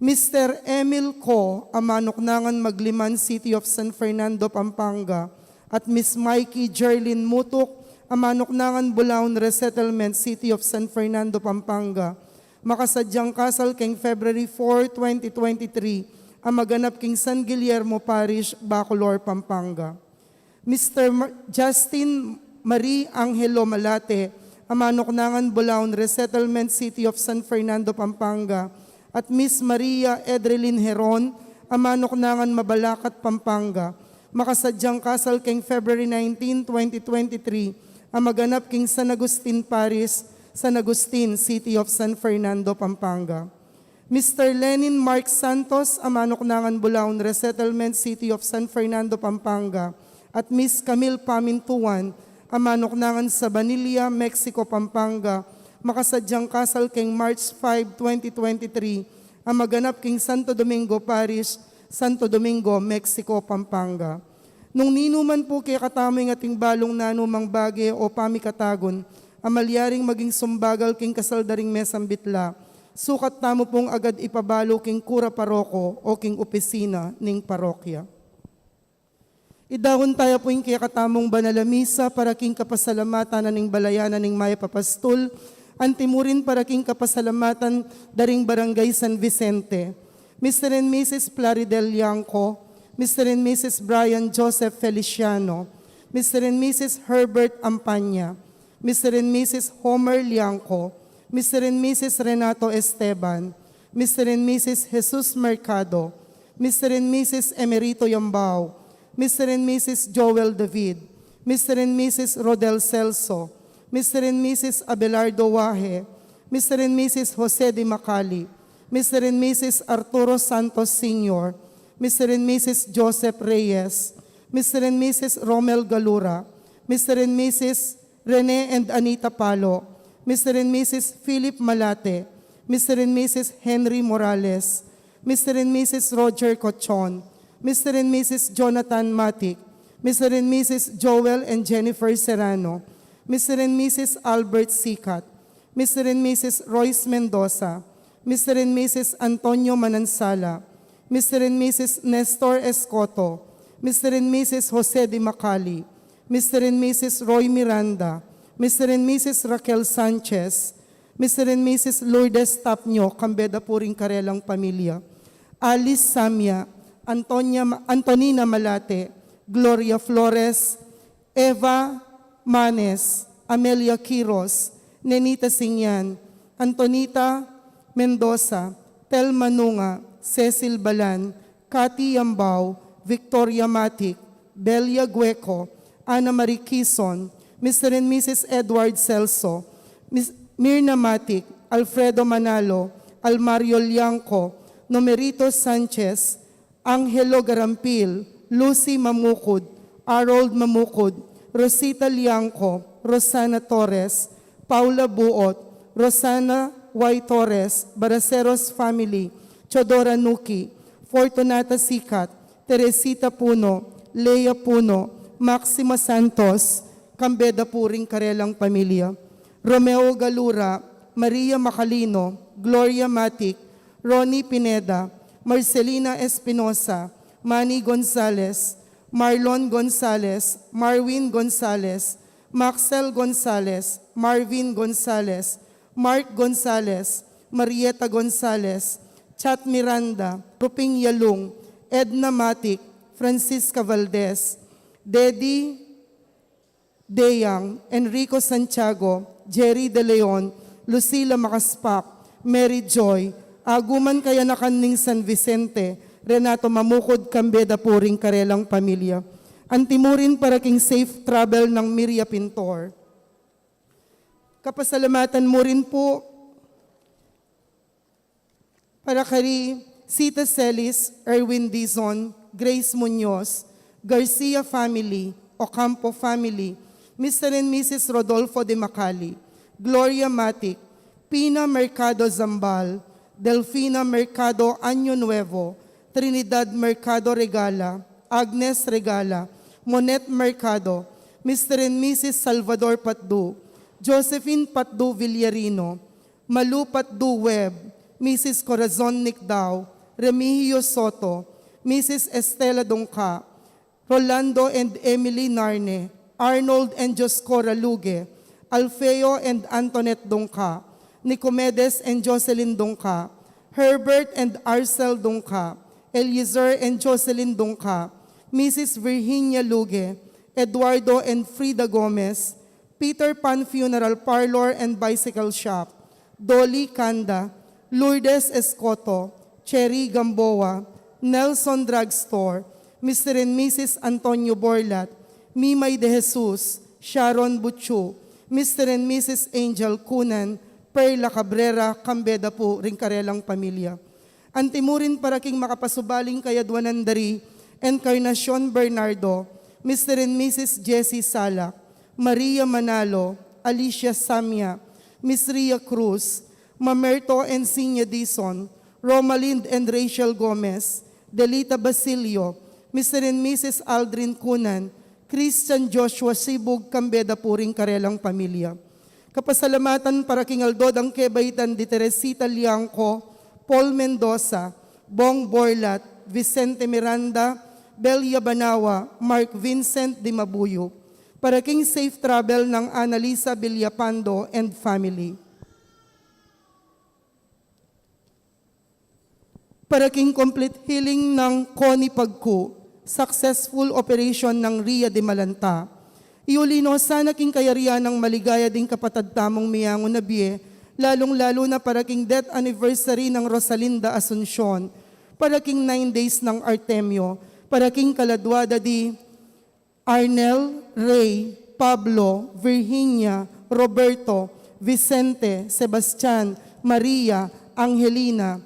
Mister Emil Co, a manuknangan Magliman, City of San Fernando, Pampanga, at Miss Mikey Jerlyn Mutuk, a manuknangan Bulaon Resettlement, City of San Fernando, Pampanga, makasadyang kasal keng February four, twenty twenty-three, a maganap king San Guillermo Parish, Bacolor, Pampanga. Mister Mar-, Justin Marie Angelo Malate, a manuknangan Bulaon Resettlement, City of San Fernando, Pampanga, at Miss Maria Edrelyn Heron, a manuknangan Mabalacat, Pampanga, makasadyang kasal keng February nineteen, twenty twenty-three, a maganap king San Agustin Parish, San Agustin, City of San Fernando, Pampanga. Mister Lenin Mark Santos, a manuknangan Bulaon Resettlement, City of San Fernando, Pampanga, at Miss Camille Pamintuan, a manuknangan Sabanilla, Mexico, Pampanga, makasadyang kasal keng March five, twenty twenty-three, a maganap king Santo Domingo Parish, Santo Domingo, Mexico, Pampanga. Nung ninu man pu kekatamu ing ating balung nanumang bage o pamikatagun, a malyaring maging sumbagal king kasal da ring mesambit la, sukat tamu pung agad ipabalu king kura paroko o king opisina ning parokya. Idaun taya pu ing kekatamung banal a misa para king kapasalamatan na ning balayan na ning mayap a pastul, anti mu rin para king kapasalamatan da ring Barangay San Vicente, Mister and Missus Plaridel Liangco, Mister and Missus Brian Joseph Feliciano, Mister and Missus Herbert Ampanya, Mister and Missus Homer Liangco, Mister and Missus Renato Esteban, Mister and Missus Jesus Mercado, Mister and Missus Emerito Yambao, Mister and Missus Joel David, Mister and Missus Rodel Celso, Mister and Missus Abelardo Wahe, Mister and Missus Jose de Macali, Mister and Missus Arturo Santos Senior, Mister and Missus Joseph Reyes, Mister and Missus Romel Galura, Mister and Missus Rene and Anita Palo, Mister and Missus Philip Malate, Mister and Missus Henry Morales, Mister and Missus Roger Cochon, Mister and Missus Jonathan Matic, Mister and Missus Joel and Jennifer Serrano, Mister and Missus Albert Sicat, Mister and Missus Royce Mendoza, Mister and Missus Antonio Manansala, Mister and Missus Nestor Escoto, Mister and Missus Jose de Macali, Mister and Missus Roy Miranda, Mister and Missus Raquel Sanchez, Mister and Missus Lourdes Tapnio, kambe da pu ring karelang pamilya, Alice Samia, Antonia Ma-, Antonina Malate, Gloria Flores, Eva Manes, Amelia Quiros, Nenita Singyan, Antonita Mendoza, Telma Nunga, Cecil Balan, Cathy Yambao, Victoria Matic, Belia Gueco, Ana Marie Quizon, Mister and Missus Edward Celso, Miss Mirna Matic, Alfredo Manalo, Almario Liangco, Nomerito Sanchez, Angelo Garampil, Lucy Mamucud, Harold Mamucud, Rosita Liangco, Rosana Torres, Paula Buot, Rosana Y Torres, Baraceros family, Teodora Nuki, Fortunata Sicat, Teresita Puno, Lea Puno, Maxima Santos, kambe da pu ring karelang pamilya. Romeo Galura, Maria Macalino, Gloria Matic, Ronnie Pineda, Marcelina Espinosa, Manny Gonzalez, Marlon Gonzalez, Marwin Gonzalez, Maxel Gonzalez, Marvin Gonzalez, Mark Gonzalez, Marieta Gonzalez, Chat Miranda, Ruping Yalung, Edna Matic, Francisca Valdez, Dedi Deyang, Enrico Santiago, Jerry De Leon, Lucila Macaspac, Mary Joy, aguman kayanakan ning San Vicente, Renato Mamucud, kambe da pu ring karelang pamilya. Anti mu rin para king safe travel nang Miria Pintor. Kapasalamatan mu rin pu para kari Sita Celis, Erwin Dizon, Grace Muñoz, Garcia family, Ocampo family, Mister and Missus Rodolfo de Macali, Gloria Matic, Pina Mercado Zambal, Delfina Mercado Año Nuevo, Trinidad Mercado Regala, Agnes Regala, Monet Mercado, Mister and Missus Salvador Patdu, Josephine Patdu Villarino, Malu Patdu Webb, Missus Corazon Nicdao, Remigio Soto, Missus Estela Dungca, Rolando and Emily Narne, Arnold and Joscora Luge, Alfeo and Antoinette Dungca, Nicomedes and Jocelyn Dungca, Herbert and Arcel Dungca, Eliezer and Jocelyn Dungca, Missus Virginia Luge, Eduardo and Frida Gomez, Peter Pan Funeral Parlor and Bicycle Shop, Dolly Canda, Lourdes Escoto, Cherry Gamboa, Nelson Drugstore, Mister and Missus Antonio Borlat, Mimay de Jesus, Sharon Buchu, Mister and Missus Angel Cunan, Perla Cabrera, kambe da pu ring karelang pamilya. Anti mu rin para king makapasubaling kayadwanan da ri Encarnacion Bernardo, Mister and Missus Jessie Salak, Maria Manalo, Alicia Samia, Miss Ria Cruz, Mamerto and Sinya Dizon, Romalind and Rachel Gomez, Delita Basilio, Mister and Missus Aldrin Cunan, Christian Joshua Sibug, kambe da pu ring karelang pamilya. Kapasalamatan para king aldo dang kebaitan di Teresita Liangco, Paul Mendoza, Bong Borlat, Vicente Miranda, Belia Banawa, Mark Vincent Dimabuyo. Para king safe travel nang Annalisa Villapando and family. Para king complete healing nang Connie Pagcu, successful operation nang Ria de Malanta. Iuli no sana king kayarian nang maligaya ding kapatad tamung miyangu na bie, lalung-lalu na para king death anniversary nang Rosalinda Asuncion, para king nine days nang Artemio, para king kaladwa da di Arnel, Ray, Pablo, Virginia, Roberto, Vicente, Sebastian, Maria, Angelina,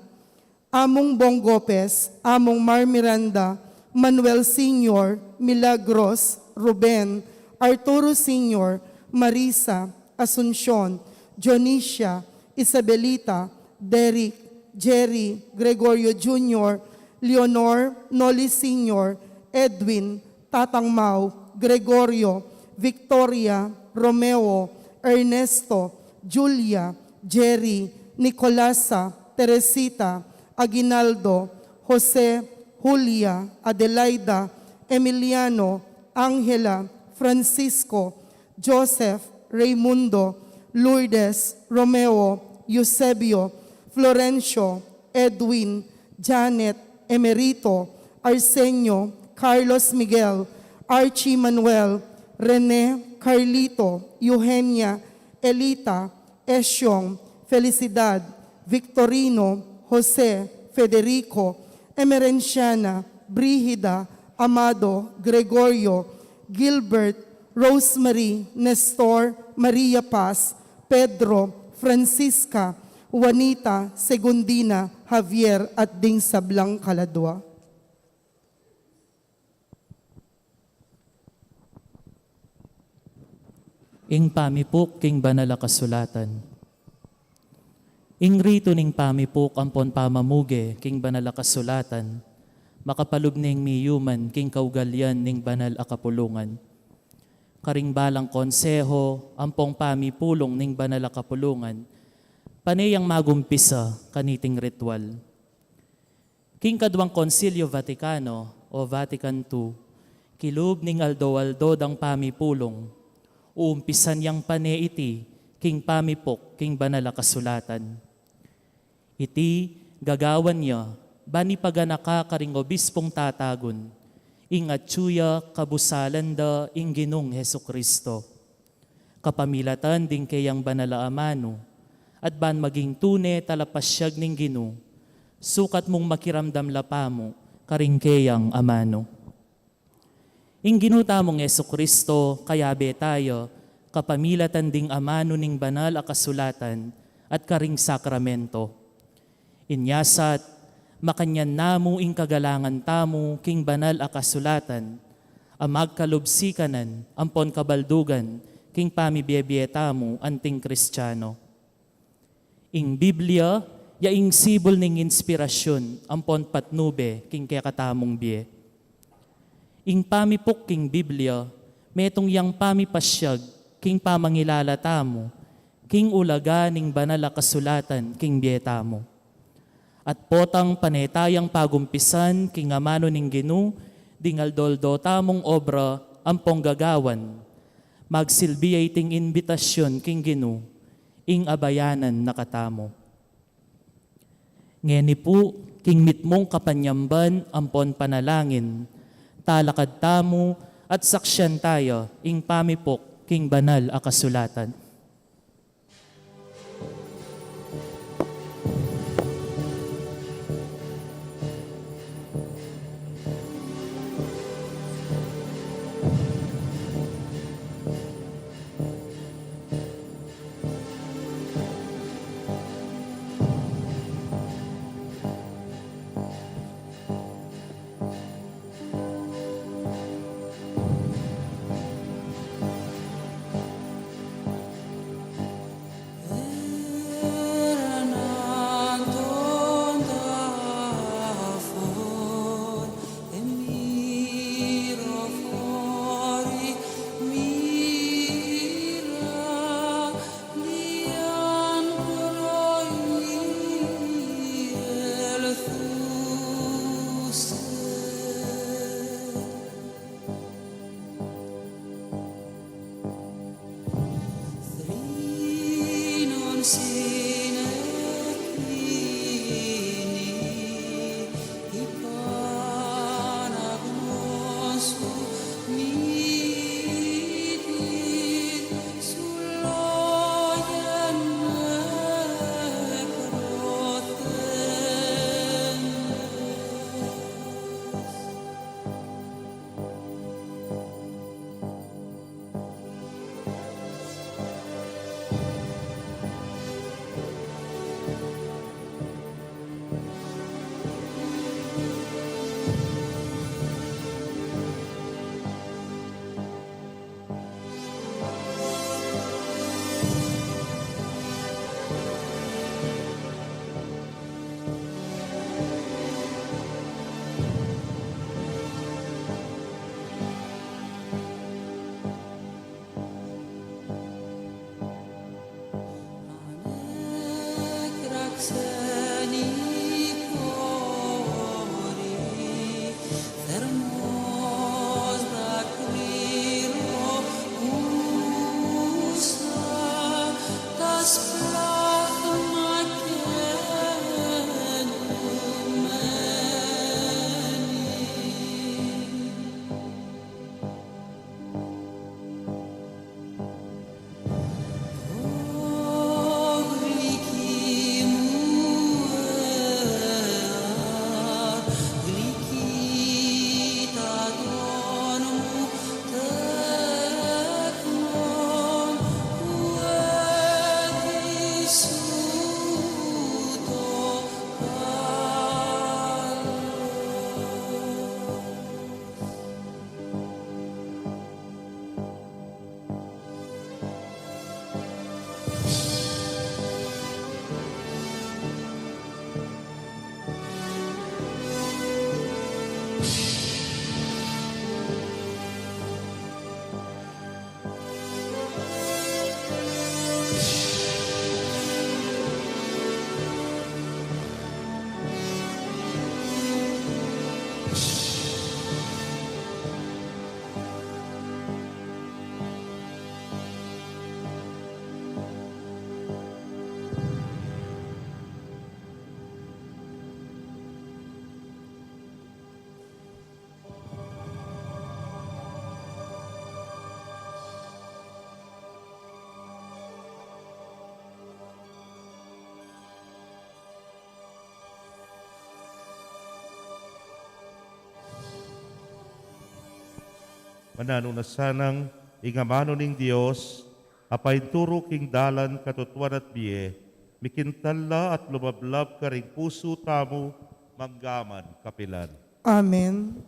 Among Bong Gopez, Among Mar Miranda, Manuel Senior, Milagros, Ruben, Arturo Senior, Marisa, Asuncion, Dionisia, Isabelita, Derek, Jerry, Gregorio Junior, Leonor, Noli Senior, Edwin, Tatang Mau, Gregorio, Victoria, Romeo, Ernesto, Julia, Jerry, Nicolasa, Teresita, Aguinaldo, Jose, Julia, Adelaida, Emiliano, Angela, Francisco, Joseph, Raymundo, Lourdes, Romeo, Eusebio, Florencio, Edwin, Janet, Emerito, Arsenio, Carlos Miguel, Archie Manuel, Rene, Carlito, Eugenia, Elita, Esiong, Felicidad, Victorino, Jose, Federico, Emerenciana, Brigida, Amado, Gregorio, Gilbert, Rosemary, Nestor, Maria Paz, Pedro, Francisca, Juanita, Segundina, Javier, at ding sablang kaladua. Ing pamipuk king banal a kasulatan. Ing ritu ning pamipuk ampon pamamuge king banal a kasulatan, makapalub neng miyuman king kaugalian ning banal a kapulungan. Karing balang konseho ampong pamipulung ning banal a kapulungan, pane yang magumpisa kaniting ritual. King kaduang Konsilyo Vaticano o Vatican two, kilub ning aldo-aldo dang pamipulung, uumpisan yang pane iti king pamipuk king banal a kasulatan. Iti gagawan ya ban ipaganaka karing obispung tatagun ing atyu ya kabusalan da ing Ginung Jesucristo kapamilatan ding keyang banal a amanu, at ban maging tune talapasyag ning Ginu, sukat mung makiramdam la pamu karing keyang amanu. Ing Ginu tamung Jesucristo, kayabe taya kapamilatan ding amanu ning banal a kasulatan at karing sakramento. Inya sat, makanyan namu ing kagalangan tamu king banal a kasulatan, a magkalub sikanan ampon kabaldugan king pamibie-bie tamu anting Kristiano. Ing Biblia ya ing sibul ning inspirasyun ampon patnube king kekatamung bie. Ing pamipuk king Biblia, metung yang pamipasyag king pamangilala tamu king ulaga ning banal a kasulatan king bie tamu. At potang pane tayang pagumpisan king amanu ning Ginu ding aldo-aldo tamung obra ampong gagawan, magsilbi ya iting imbitasyun king Ginu ing abayanan na katamu. Ngeni pu, king mitmung kapanyamban ampon panalangin, talakad tamu at saksian taya ing pamipuk king banal a kasulatan. Mananu na sanang ing amanu ning Dios, a painturu king dalan, katutuan at bie, mikintal la at lumablab karing pusu tamu, mangga man kapilan. Amen.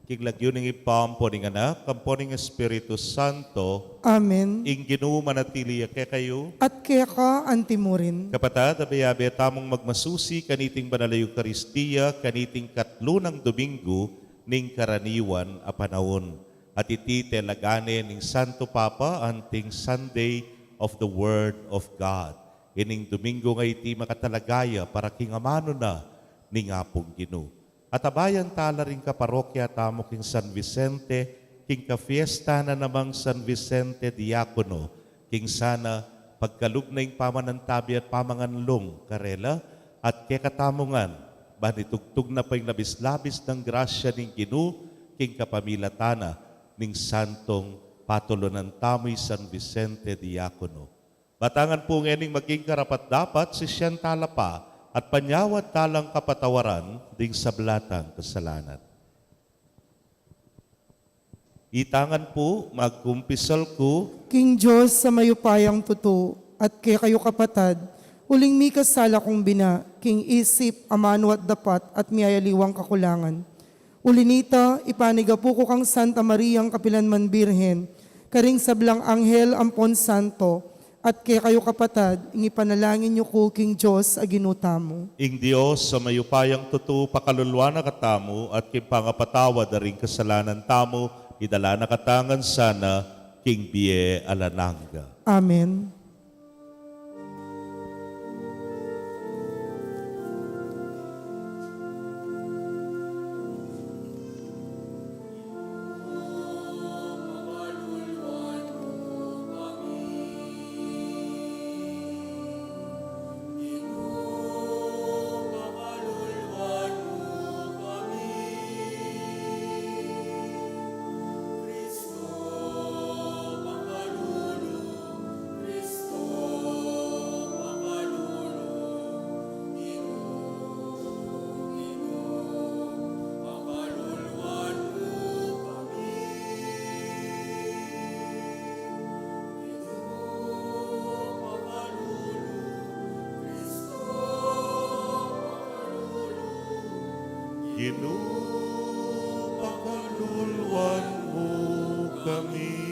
King lagyu ning Ibpa, ampo ning Anak, ampo ning Espiritu Santo. Amen. Ing Ginu manatili ya kekayu. At keka antimurin. Kapatad, abe-abe tamung magmasusi kaniting banal a Eukaristia, kaniting katlu nang Domingo ning karaniwan a panaun. At iti telaga ne ning Santo Papa anting Sunday of the Word of God. Ining Domingo nga iti makatalaga ya para king amanu na ning Apung Ginu. At abayan tala ring kaparokya tamu king San Vicente, king kafiesta na namang San Vicente Diacono, king sana pagkalub na ing pamanantabi at pamanganlung karela, at kekatamu ngan, ban itugtug na pa ing labis-labis nang grasya ning Ginu, king kapamilatan na ning santong patulunan tamu i San Vicente Diacono. Batangan pu ngening maging karapat-dapat, sisian tala pa, at panyawad talang kapatawaran ding sabla tang kasalanan. Itangan pu, magkumpisal ku. King Dios a mayupayang tutu, at kekayu kapatad, uling mikasala kung bina, king isip, amanu at dapat, at miyayaliwang kakulangan. Uli nita, ipanigapu ku kang Santa Mariang kapilan man Birhen, karing sablang anghel ampon santo, at kekayu kapatad, ing ipanalangin yu ku king Dios a Ginu tamu. Ing Dios a mayupayang tutu pakaluluan na katamu, at king pangapatawad da ring kasalanan tamu, Idala na katamu ngan sana king bie alang angga. Amen. Ginu, pakaluluan mu kami.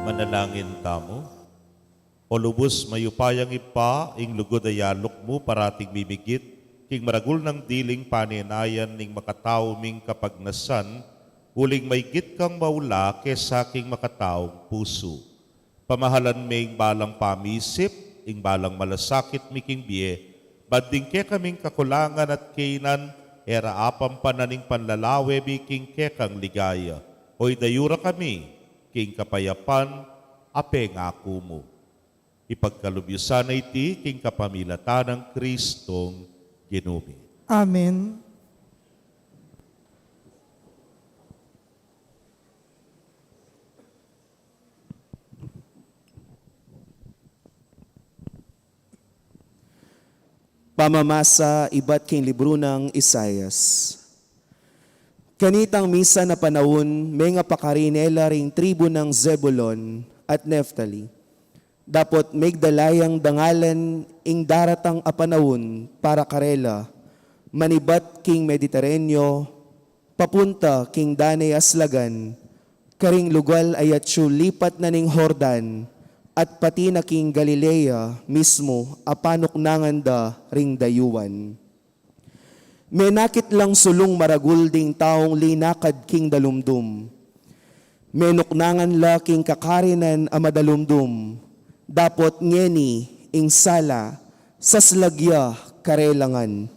Manalangin tamu. O lubus mayupayang Ibpa, ing lugud a yaluk mu parating mimigit king maragul nang diling panenayan ning makatau ming kapagnasan, uling maigit kang maula kesa king makataung pusu. Pamahalan me ing balang pamisip, ing balang malasakit mi king bie, ban ding kekaming kakulangan at kainan, e ra apampanan ing panlalawe mi king kekang ligaya. O idayu ra kami king kapayapan a pengaku mu. Ipagkalub yu sana iti king kapamilatan nang Kristong Ginu mi. Amen. Pamamasa ibat king libru nang Isaias. Kanitang misan a panaun, mengapakari ne la ring tribu nang Zebulon at Neftali. Dapot megdala yang dangalan ing daratang a panaun para karela, manibat king Mediterraneo, papunta king danai a slagan, karing lugal a yatsu lipat na ning Jordan, at pati na king Galilea mismu a panuknangan da ring dayuan. Menakit lang sulung maragul ding taung linakad king dalumdum. Menuknangan la king kakarinan a madalumdum, dapot ngeni ing sala saslag ya karela ngan.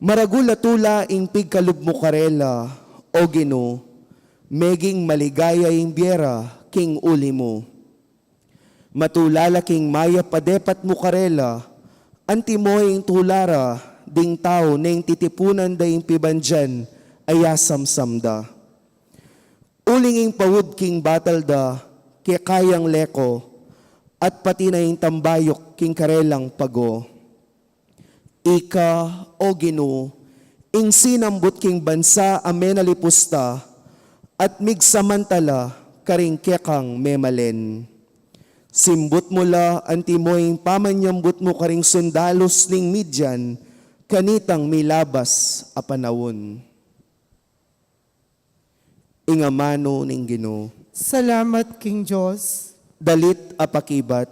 Maragul a tula ing pigkalub mu karela, O Ginu, meging maligaya ing bie ra king uli mu. Matula la king mayap a depat mu karela, antimo ing tula ra ding tau neng titipunan da ing pibandian a yasamsam da. Uling ing paud king batal da, keka yang leko, at pati na ing tambayuk king karelang pago. Ika, O Ginu, ing sinambut king bansa a menalipus ta, at migsamantala karing kekang memalen. Simbut mu la antimo ing pamanyambut mu karing sundalus ning Midian, kanitang milabas a panaun. Ing amanu ning Ginu. Salamat king Dios. Dalit a pakibat.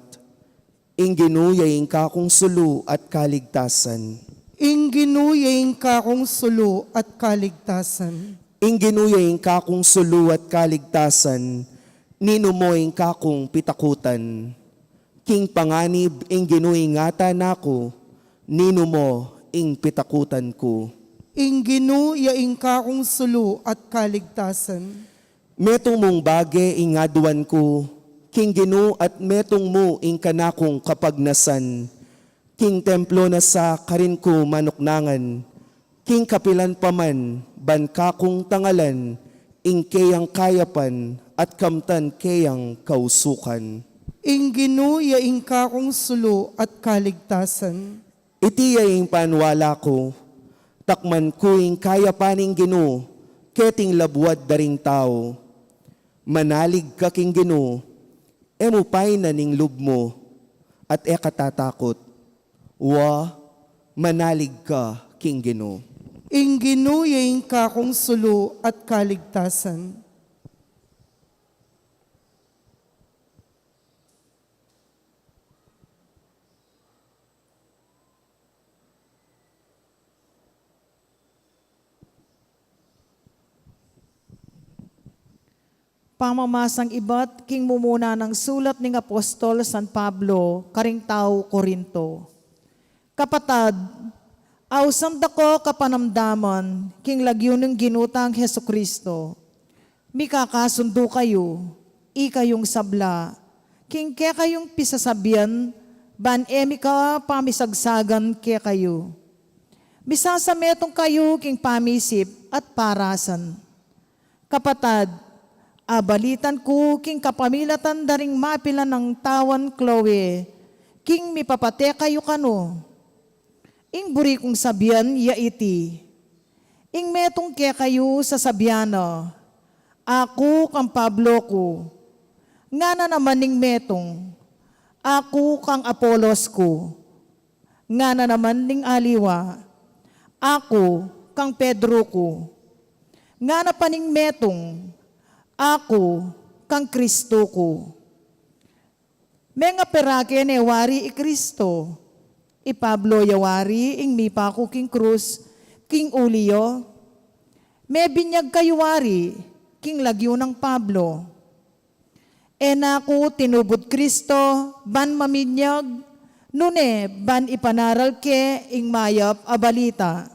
Ing Ginu ya ing kakung sulu at kaligtasan. Ing Ginu ya ing kakung sulu at kaligtasan. Ing Ginu ya ing kakung sulu at kaligtasan. Ninu mo ing kakung pitakutan? King panganib ing Ginu ingatan na ku, ninu mo ing pitakutan ku? Ing Ginu ya ing kakung sulu at kaligtasan. Metung mung bage ing aduan ku king Ginu at metung mu ing kanakung kapagnasan. King templo na sa karin ku manuknangan, king kapilan pa man ban kakung tangalan ing keyang kayapan at kamtan keyang kausukan. Ing Ginu ya ing kakung sulu at kaligtasan. Iti ya ing paniwala ku, takman ku ing kayapan ning Ginu keting labuad da ring tau. Manalig ka king Ginu, e mu painan ing lub mu, at e ka tatakut. Wa, manalig ka king Ginu. Ing Ginu ya ing kakung sulu at kaligtasan. Pamamasang ibat king mumuna nang sulat ning apostol San Pablo karing tau Corinto. Kapatad, ausan da ko kapanamdaman king lagyu ning Ginu tang Jesucristo. Mikakasundu kayu, ikayung sabla, king kekayung pisasabian, ban e mi ka pamisagsagan kekayu. Misasametung kayu king pamisip at parasan. Kapatad, abalitan ku king kapamilatan da ring mapilan nang tawan Chloe, king mipapate kayu kanu. Ing buri kung sabian ya iti, ing metung kekayu sasabian na, "Aku kang Pablo ku," ngana naman ning metung, "Aku kang Apolos ku," ngana naman ning aliwa, "Aku kang Pedro ku," ngana pa ning metung, "Aku kang Kristo ku." Mengaperake ne wari i Kristo? I Pablo ya wari ing mipaku king krus king uli yu? Mebinyag kayu wari king lagyu nang Pablo? E na ku tinubud Kristo ban maminyag, nune ban ipanaral ke ing mayap a balita,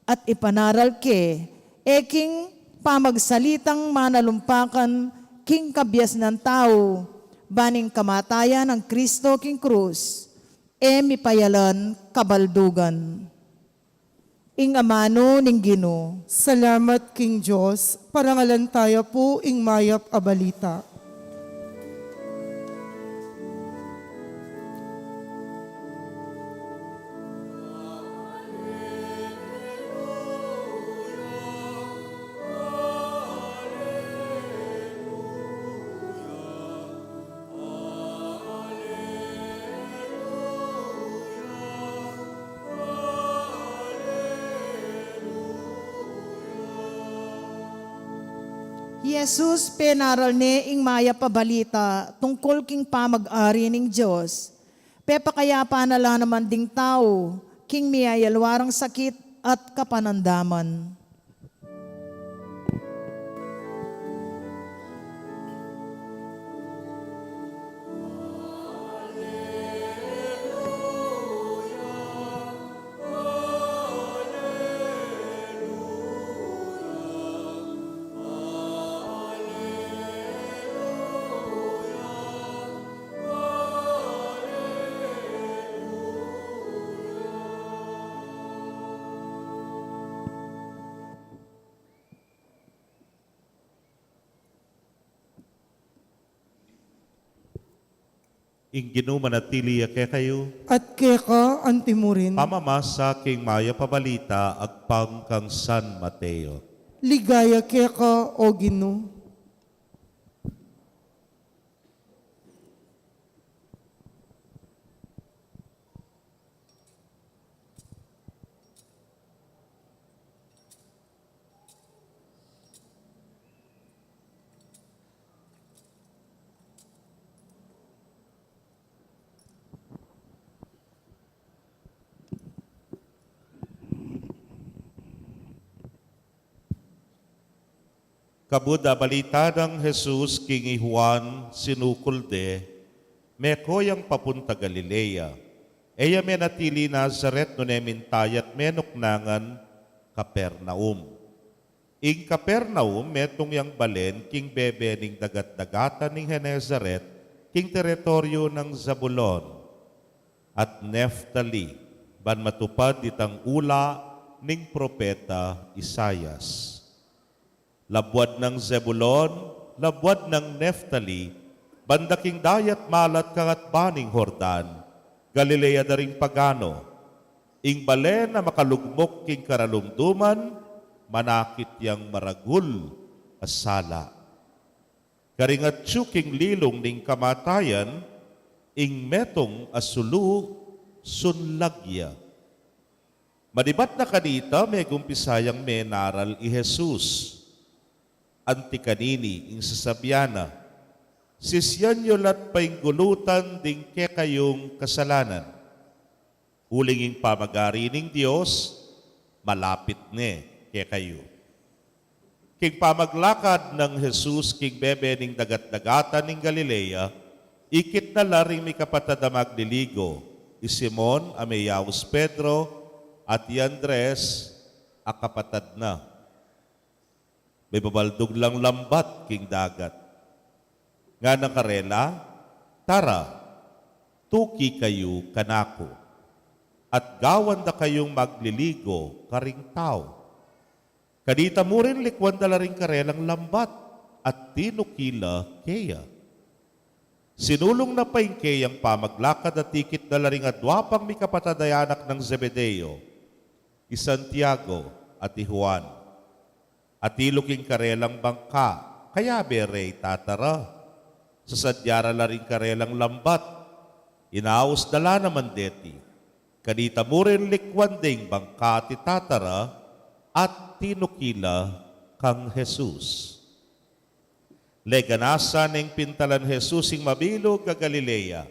at ipanaral ke e king pamagsalitang manalumpakan king kabiasnan tau, ban ing kamatayan nang Kristo king krus e mipayalan kabaldugan. Ing amanu ning Ginu. Salamat king Dios. Parangalan taya pu ing mayap a balita. Jesus, penaral ne ing mayap a balita tungkul king pamag-ari ning Dios. Pepakayapan na la naman ding tau king miyayalwarang sakit at kapanandaman. Ing Ginu manatili ya kekayu. At keka antimurin. Pamamasa king Mayap a Balita agpang kang San Mateo. Ligaya keka, O Ginu. Kabud a balita nang Jesus king i Juan sinukul de, meko yang papunta Galilea. E ya menatili Nazaret nune minta ya't menuknangan Capernaum. Ing Capernaum metung yang balen king bebe ning dagat-dagatan ning Genesaret, king teritoryu nang Zabulon at Neftali, ban matupad itang ula ning propeta Isaias. Labuad nang Zebulon, labuad nang Neftali, banda king dayat malat kangatba ning Jordan, Galilea da ring pagano. Ing balen a makalugmuk king karalumduman, manakit yang maragul a sala. Karing atyu king lilung ning kamatayan, ing metung a sulu, sunlag ya. Manibat na kanita, megumpisa yang menaral i Jesus. Anti kanini ing sasabian na, "Sisian yu la't painggulutan ding kekayung kasalanan. Uling ing pamagari ning Dios, malapit ne kekayu." King pamaglakad nang Jesus king bebe ning dagat-dagatan ning Galilea, ikit na la ring mikapatad a magliligo, i Simon a meyaus Pedro, at i Andres a kapatad na. May babaldug lang lambat king dagat. Ngana karela, "Tara, tuki kayu kanaku, at gawan da kayung magliligo karing tau." Kanita murin likwan da la ring karelang lambat, at tinuki la keya. Sinulung na pa ing keyang pamaglakad at ikit na la ring adua pang mikapatad a anak nang Zebedeo, i Santiago at i Juan. Atilu king karelang bangka, kayabe re itatara. Sasadya ra la ring karelang lambat, inaus da la naman deti. Kanita murin likwan de ing bangka at itatara, at tinuki la kang Jesus. Leganasan neng pintalan Jesus ing mabilug a Galilea.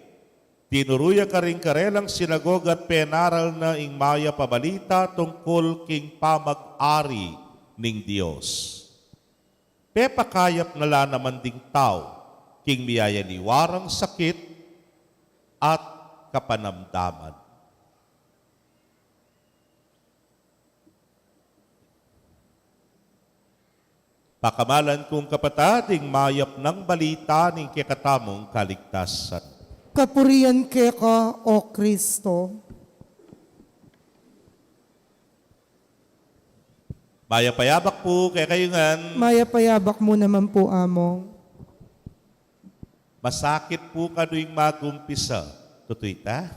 Tinuru ya karing karelang sinagoga at penaral na ing mayap a balita tungkul king pamag-ari ning Dios. Pepakayap na la naman ding tau king miyayaniwa rang sakit at kapanamdaman. Pakamalan kung kapatad, ing mayap nang balita ning kekatamung kaligtasan. Kapurian keka, O Kristo. Mayap a yabak pu kekayu ngan. Mayap a yabak mu naman pu, Among. Masakit pu kanu ing magumpisa. Tutu ita?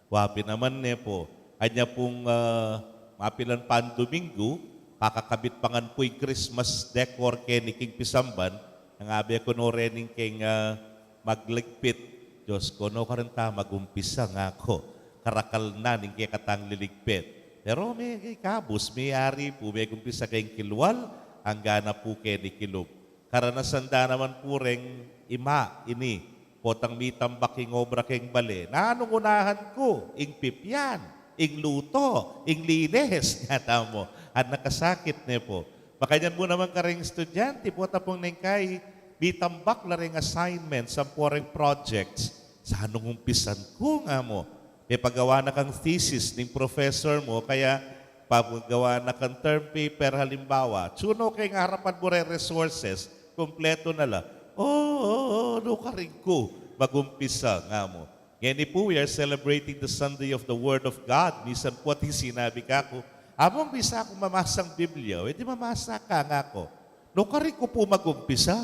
Wa pin naman ne pu. Anya pung, ah, mapilan pan Domingo, kakakabit pa ngan pu ing Christmas decor keni king pisamban, nang abe ku no rening keng, ah, magligpit. Dios ko, nu karin ta magumpisa, ngaku. Karakal na ning kekatang liligpit. Pero me-, kekabus, meyari pu, megumpisa keng kilwal, angga na pu keni kilub. Karanasan da naman pu reng ima ini, potang mitambak ing obra keng bale. Nanung unahan ku, ing pipian, ing luto, ing linis, nga tamu. At nakasakit ne pu. Makanyan mu naman kareng estudyante, pota pung neng kai, mitambak la reng assignments, ampo reng projects. Sanung umpisan ku, nga mu. Mepagawa na kang thesis ning professor mu, kaya pagawa na kang term paper, halimbawa. Tsu no keng arapan mu reng resources, kumpletu na la. O, o, o, nu karin ku magumpisa, nga mu. Ngeni pu, we are celebrating the Sunday of the Word of God. Misan pu ating sinabi kaku, "Among, bisa kung mamasang Biblia." "E di mamasa ka," ngaku. "Nu karin ku pu magumpisa?"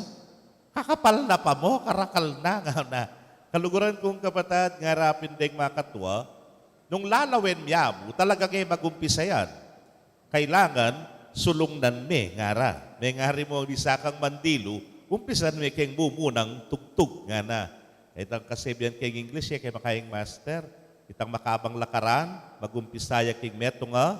Kakapal na pa mu, karakal na, nga na. Kaluguran kung kapatad, ngara pin deng makatua, nung lalawen mi mu, talagang e magumpisa yan. Kailangan sulungnan me, ngara. Mengari mu, bisa kang mandilu, umpisan me keng mumunang tugtug, ngana. Itang kasebian keng English, e, keng makaing master. Itang makabang lakaran, magumpisa ya keng metung a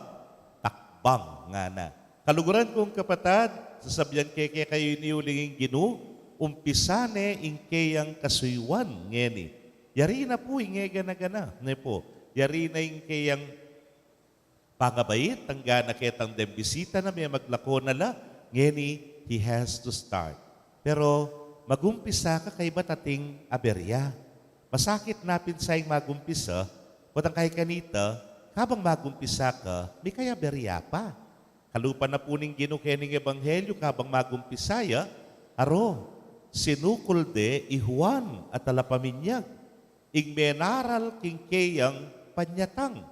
takbang, ngana. Kaluguran kung kapatad, sasabian ke kekayu ini uling ing Ginu, umpisa ne ing keyang kasuyuan ngeni. Yari na pu ing e gana-gana, ne pu. Yari na ing keyang pangabait, angga na ketang deng bisita na me maglako na la, ngeni, he has to start. Pero magumpisa ka kaybat ating aberya. Masakit na pin sa ing magumpisa, potang kay kanita, kabang magumpisa ka, mikay aberya pa. Kalupa na pu ning Ginu kening ebanghelyu, kabang magumpisa ya, aro, sinukul de i Juan a talapaminyag, ing menaral king keyang panyatang,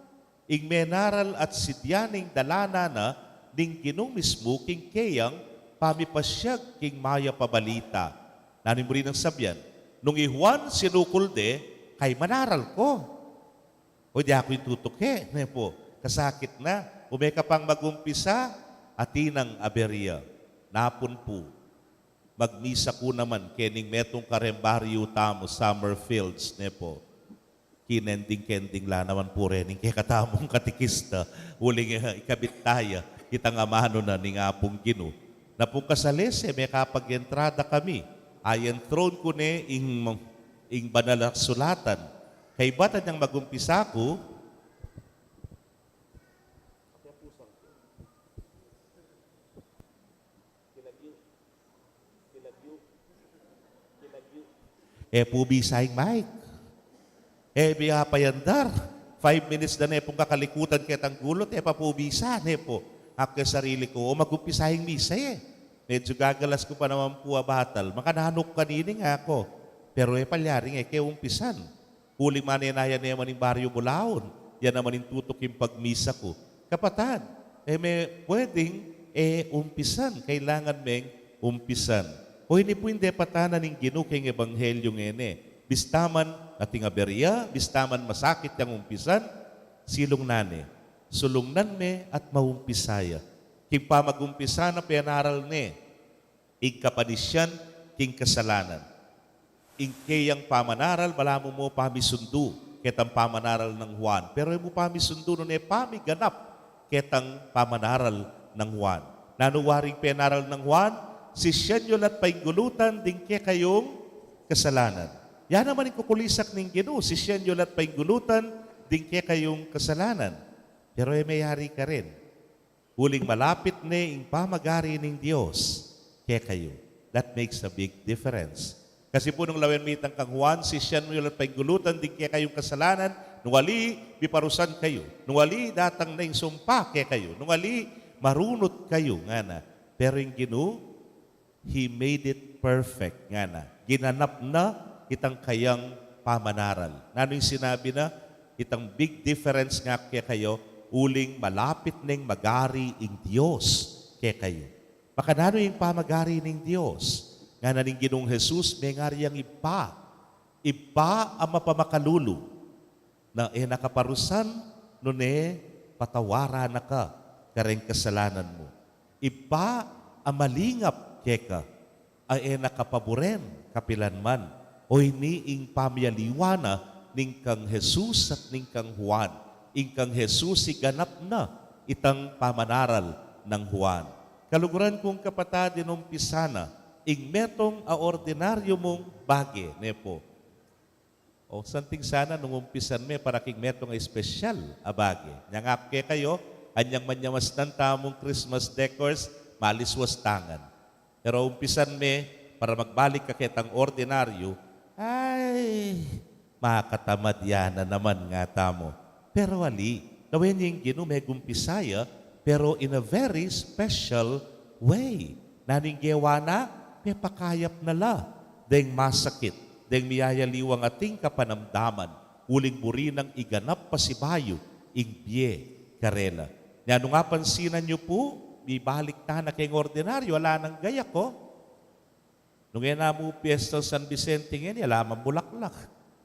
ing menaral at sidya ning dalanan na ning Ginu mismu king keyang pamipasyag king mayap a balita. Nanu ing buri nang sabian? Nung i Juan sinukul de, kay manaral ko. O di aku ing tutuke, ne pu. Kasakit na. Ume ka pang magumpisa, atin nang aberya. Napun pu. Magmisa ku naman kening metung kareng baryu tamu, Summerfields, ne pu. Kinending-kending la naman pu rening kekatamung katikista, uling, eh, ikabit taya itang amanu na ning Apung Ginu. Napung kasalese, mekapag-entrada kami, ayan throne ku ne ing, ing banal a sulatan. Kaybat anyang magumpisa ku, e pu bisa ing mic. E, bia payandar. Five minutes da ne pung kakalikutan ketang gulut, e pa pu bisa, ne pu. Aku ke sarili ku, o magumpisa ing misa e. Medyu gagalas ku pa naman pu a batal. Makananu ku kanini, ngaku. Pero e palyaring e ke umpisan. Uling manenaya ne man ing Baryu Bulaun, ya naman ing tutuking pagmisa ku. Kapatad, e me pwedeng e umpisan, kailangan meng umpisan. O ini pu ing depatan na ning Ginu keng ebanghelyu ngeni. Bista man ating aberya, bista man masakit yang umpisan, silungnan ne. Sulungnan me at maumpisa ya. King pamagumpisa na penaral ne ing kapadisian king kasalanan. Ing keyang pamanaral, balamu mu pamisundu ketang pamanaral nang Juan. Pero e mu pamisundu nune pamiganap ketang pamanaral nang Juan. Nanu waring penaral nang Juan? Sisian yu la't painggulutan ding kekayung kasalanan. Ya naman ing kukulisak ning Ginu, sisian yu la't painggulutan ding kekayung kasalanan. Pero e meyari karin. Uling malapit ne ing pamagari ning Dios kekayu. That makes a big difference. Kasi pu nung lawen mi itang kang Juan, sisian yu la't painggulutan ding kekayung kasalanan, nung ali, miparusan kayu. Nung ali, datang na ing sumpa kekayu. Nung ali, marunut kayu, ngana. Pero ing Ginu, He made it perfect, ngana. Ginanap na itang kayang pamanaral. Nanu ing sinabi na? Itang big difference nga kekayu, uling malapit neng magari ing Dios kekayu. Makananu ing pamagari ning Dios? Ngana ning Ginung Jesus, mengari yang Ibpa. Ibpa a mapamakalulu, na e na ka parusan, nune patawaran na ka kareng kasalanan mu. Ibpa a malingap keka, a e na ka paburen kapilan man. O ini ing pamiyaliwa na ning kang Jesus at ning kang Juan. Ing kang Jesus iganap na itang pamanaral nang Juan. Kaluguran kung kapatad, inumpisa na ing metung a ordinaryu mung bage, ne pu. O, santing sana nung umpisan me para king metung a espesyal a bage. Nya nga kekayu, anyang manyamasnan tamung Christmas decors, maliswas tangan. Pero umpisan me para magbalik ka ketang ordinaryu, ay, makatamad ya na naman, ngatamu. Pero ali, lawen ye ing Ginu, megumpisa ya, pero in a very special way. Nanu ing gewa na? Mepakayap na la deng masakit, deng miyayaliwang ating kapanamdaman, uling buri nang iganap pasibayu ing bie karela. Nya nung apansinan yu pu, mibalik tana keng ordinaryu, ala nang gaya ko. Nung e na mu piesta San Vicente ngeni, ala mang bulaklak.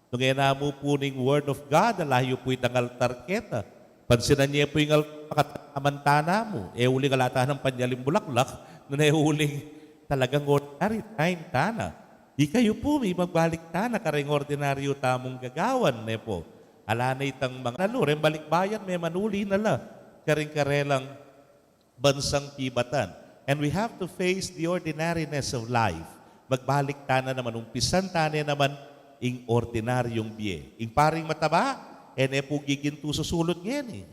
Nung e na mu pu ning Word of God, ala yu pu itang altar keta. Pansinan ye pu ing al-, pakataman tana mu. E uling ala tanang panyaling bulaklak, nune uling talagang ordinary time tana. Ikayu pu, mimagbalik tana karing ordinaryu tamung gagawan, ne pu. Ala na itang mangalu, reng balikbayan, memanuli na la karing karelang bansang pibatan. And we have to face the ordinariness of life. Magbalik tana naman, umpisan tane naman ing ordinaryung bie. Ing paring mataba, e ne pu gigintu susulut ngeni.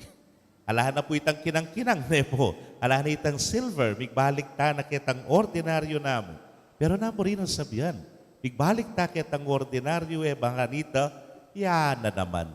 Ala na pu itang kinang-kinang, ne pu. Ala na itang silver, migbalik tana ketang ordinaryu namu. Pero namu rin ang sabian, migbalik ta ketang ordinaryu, e bang kanita, ya na naman.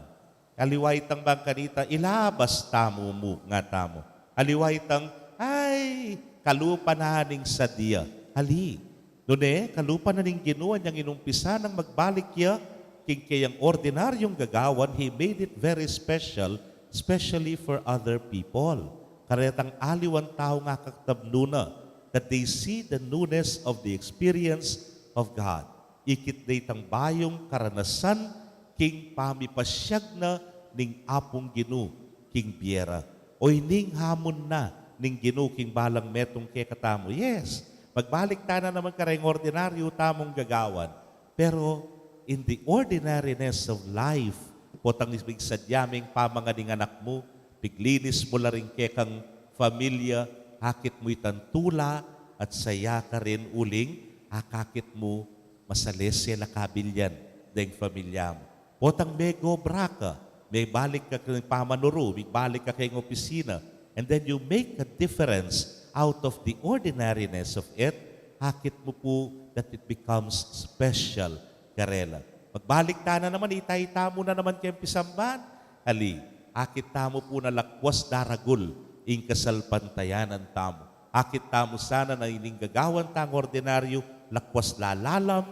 Aliwa itang bang kanita, ilabas tamu mu, nga tamu. Aliwa itang, ay, kalupa na ning sadia. Ali, nune, kalupa na ning Ginu, anyang inumpisan nang magbalik ya king keyang ordinaryung gagawan, he made it very special, especially for other people. Karetang aliwang tau nga kaktab nu na, that they see the newness of the experience of God. Ikit da itang bayung karanasan king pamipasyag na ning Apung Ginu king bie ra. O ining hamun na ning Ginu king balang metung kekatamu. Yes, magbalik tana naman kareng ordinaryu tamung gagawan. Pero in the ordinariness of life, potang pigsadya meng pamanganing anak mu, piglinis mu la ring kekang familia, akit mu itang tula, at saya karin uling akakit mu masalese la kabilyan deng familia mu. Potang megobra ka, mebalik ka keng pamanuru, mebalik ka keng opisina, and then you make a difference out of the ordinariness of it, akit mu pu that it becomes special karela. Magbalik tana naman, ita-ita mu na naman keng pisamban. Ali, akit tamu pu na lakwas daragul ing kasalpantayanan tamu. Akit tamu sana na ining gagawan tang ordinaryu, lakwas lalalam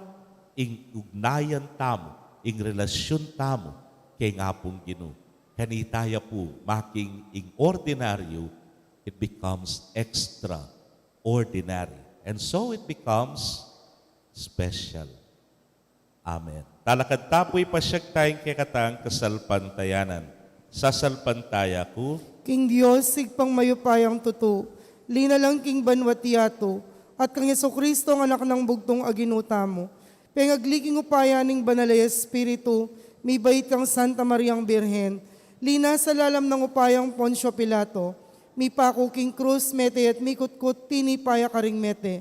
ing ugnayan tamu, ing relasyun tamu keng Apung Ginu. Kanita ya pu, making ing ordinaryu, it becomes extraordinary. And so it becomes special. Amen. Talakad ta pu, ipasyag taya ing kekatang kasalpantayanan. Sasalpantaya ku king Dios, Ibpang mayupayang tutu, linalang king banwa't yatu, at kang Jesucristo, ang Anak nang bugtung a Ginu tamu. Pengagli king upaya ning Banal a Espiritu, mibait kang Santa Mariang Birhen, linasa lalam nang upayang Poncio Pilato, mipaku king krus, mete at mikutkut, tinipa ya karing mete.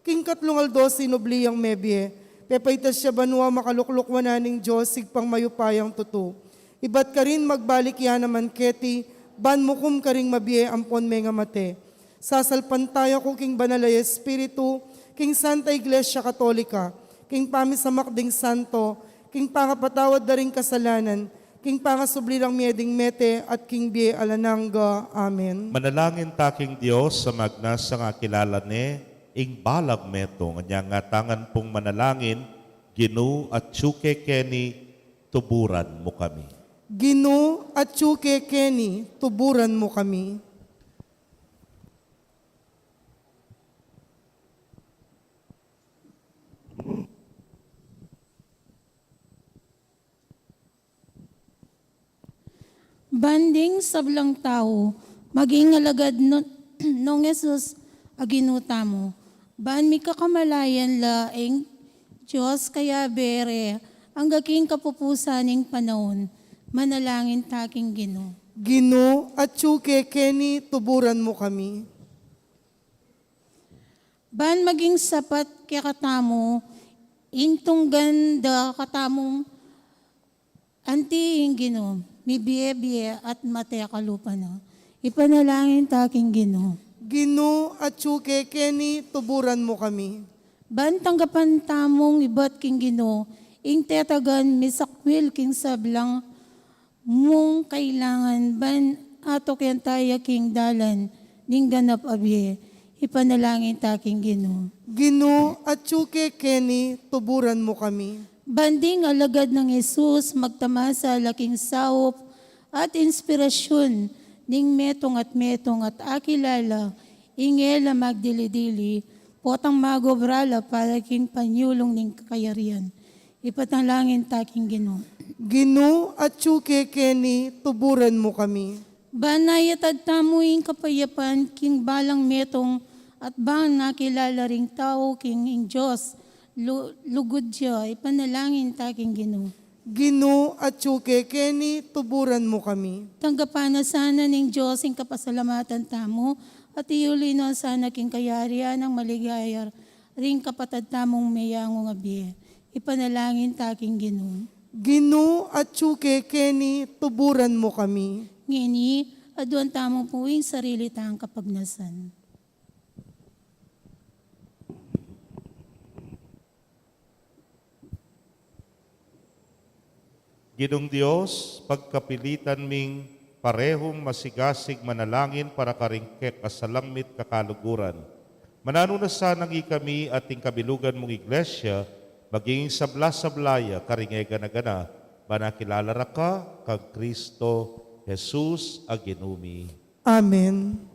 King katlung aldo sinubli yang mebie, pepaitas ya banua, makalukluk wanan ning Dios, Ibpang mayupayang tutu. Ibat karin magbalik ya naman keti, ban mukum karing mabie ampon mengamate. Sasalpantaya ku king Banal a Espiritu, king Santa Iglesia Katolika, king pamisamak ding santo, king pangapatawad da ring kasalanan, king pangasubli rang mie ding mete, at king bie alang angga. Amen. Manalangin ta king Dios a magnasang akilala ne ing balang metung, anyang atangan pung manalangin, Ginu, atyu ke keni, tuburan mu kami. Ginu, atyu ke keni, tuburan mu kami. Ban ding sablang tau maging alagad no-, nong Jesus a Ginu tamu. Ban mikakamalayan la ing Dios kayabe re angga king kapupusan ning panaun. Manalangin ta king Ginu. Ginu, atyu ke keni, tuburan mu kami. Ban maging sapat kekatamu ing tunggan da katamung anti ing Ginu, mibie-bie at mate kalupa na. Ipanalangin ta king Ginu. Ginu, atyu ke keni, tuburan mu kami. Ban tanggapan tamung ibat king Ginu ing tetagan misakwil king sablang mung kailangan, ban atukyan taya king dalan ning ganap a bie. Ipanalangin ta king Ginu. Ginu, atyu ke keni, tuburan mu kami. Ban ding alagad nang Jesus magtamasa la king saup at inspirasyun ning metung at metung at akilala ing e la magdili-dili, potang magobra la para king panyulung ning kayarian. Ipanalangin ta king Ginu. Ginu, atyu ke keni, tuburan mu kami. Ban iyatad tamu ing kapayapan king balang metung at ban makilala ring tau king ing Dios, lu-, lugud ya, ipanalangin ta king Ginu. Ginu, atyu ke keni, tuburan mu kami. Tanggapan na sana ning Dios ing kapasalamatan tamu, at iyuli na sana king kayarian nang maligaya ring kapatad tamung meyangu a bie. Ipanalangin ta king Ginu. Ginu, atyu ke keni, tuburan mu kami. Ngeni, aduan tamu pu ing sarili tang kapagnasan. Ginung Dios, pagkapilitan ming parehung masigasig manalangin para karing kekasalang mi't kakaluguran, mananu na sanang ikami at ing kabilugan mung Iglesia maging sabla-sabla ya karing e gana-gana, ban akilala ra ka kang Kristo Jesus a Ginu mi. Amen.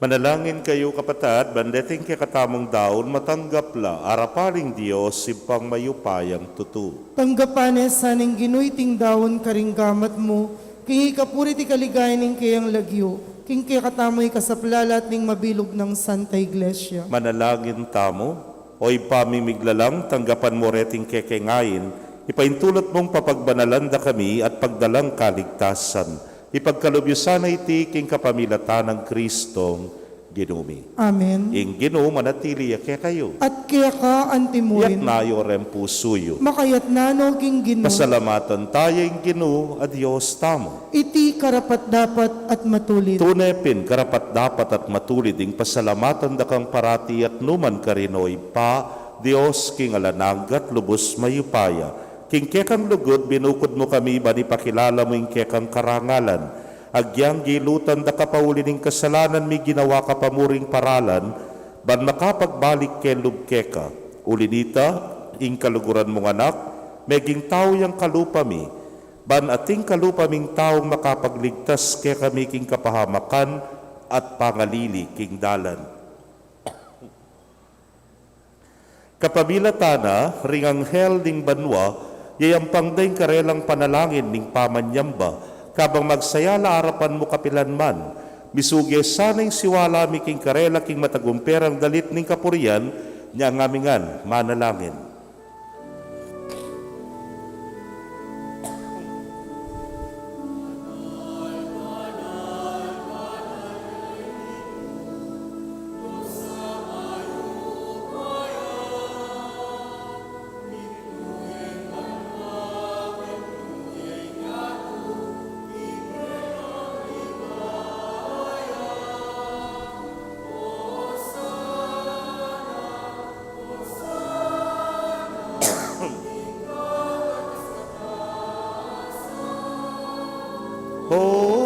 Manalangin kayu, kapatad, ban deting kekatamung daun matanggap la arapan ning Dios, Ibpang mayupayang tutu. Tanggapan ne sa ning Ginu iting daun karing gamat mu, king ikapuri at ikaligaya ning keyang lagyu, king kekatamu ikasaplalat ning mabilug nang Santa Iglesia. Manalangin tamu. O Ibpa ming miglalang, tanggapan mu reting kekeng ain, ipaintulot mung papagbanalan da kami at pagdalang kaligtasan. Ipagkalub yu sana iti king kapamilatan nang Kristong Ginu mi. Amen. Ing Ginu manatili ya kekayu. At keka antimurin. Iyatas yu reng pusu yu. Makayatas no king Ginu. Pasalamatan taya ing Ginu a Dios tamu. Iti karapat-dapat at matulid. Tune pin karapat-dapat at matulid ing pasalamatan da kang parati at nukarin man, o Ibpa, Dios king alang angga at lubus mayupaya. King kekang lugud binukud mu kami ban ipakilala mu ing kekang karangalan. Agyang gilutan da ka pa uli ning kasalanan mi, ginawa ka pa muring paralan, ban makapagbalik king lub keka. Uli na nita, ing kaluguran mung Anak, meging tau yang kalupa mi, ban ating kalupa ming taung makapagligtas kekami king kapahamakan at pangalili king dalan. Kapamilatan na ring anghel ning banua, yayampang da ing karelang panalangin ning pamanyamba, kabang magsaya la arapan mu kapilan man. Misuge sana ing siwala mi king karela king matagumperang dalit ning kapurian, inya ngamingan manalangin.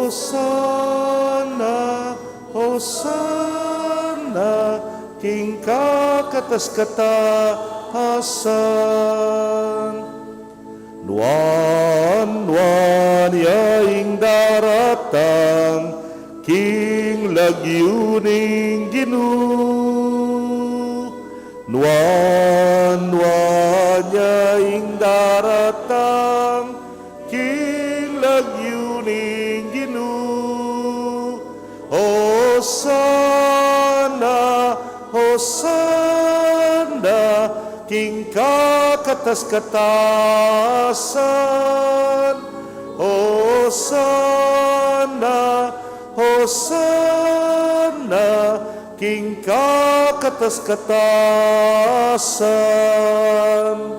Hosana, Hosana, king kakatas-katasan. Nuan-nuan ya ing daratang king lagyu ning Ginu. Nuan-nuan ya ing daratang king lagyu ning Ginu. Hosana, Hosana, king kakatas-katasan. Hosana, Hosana, king kakatas-katasan.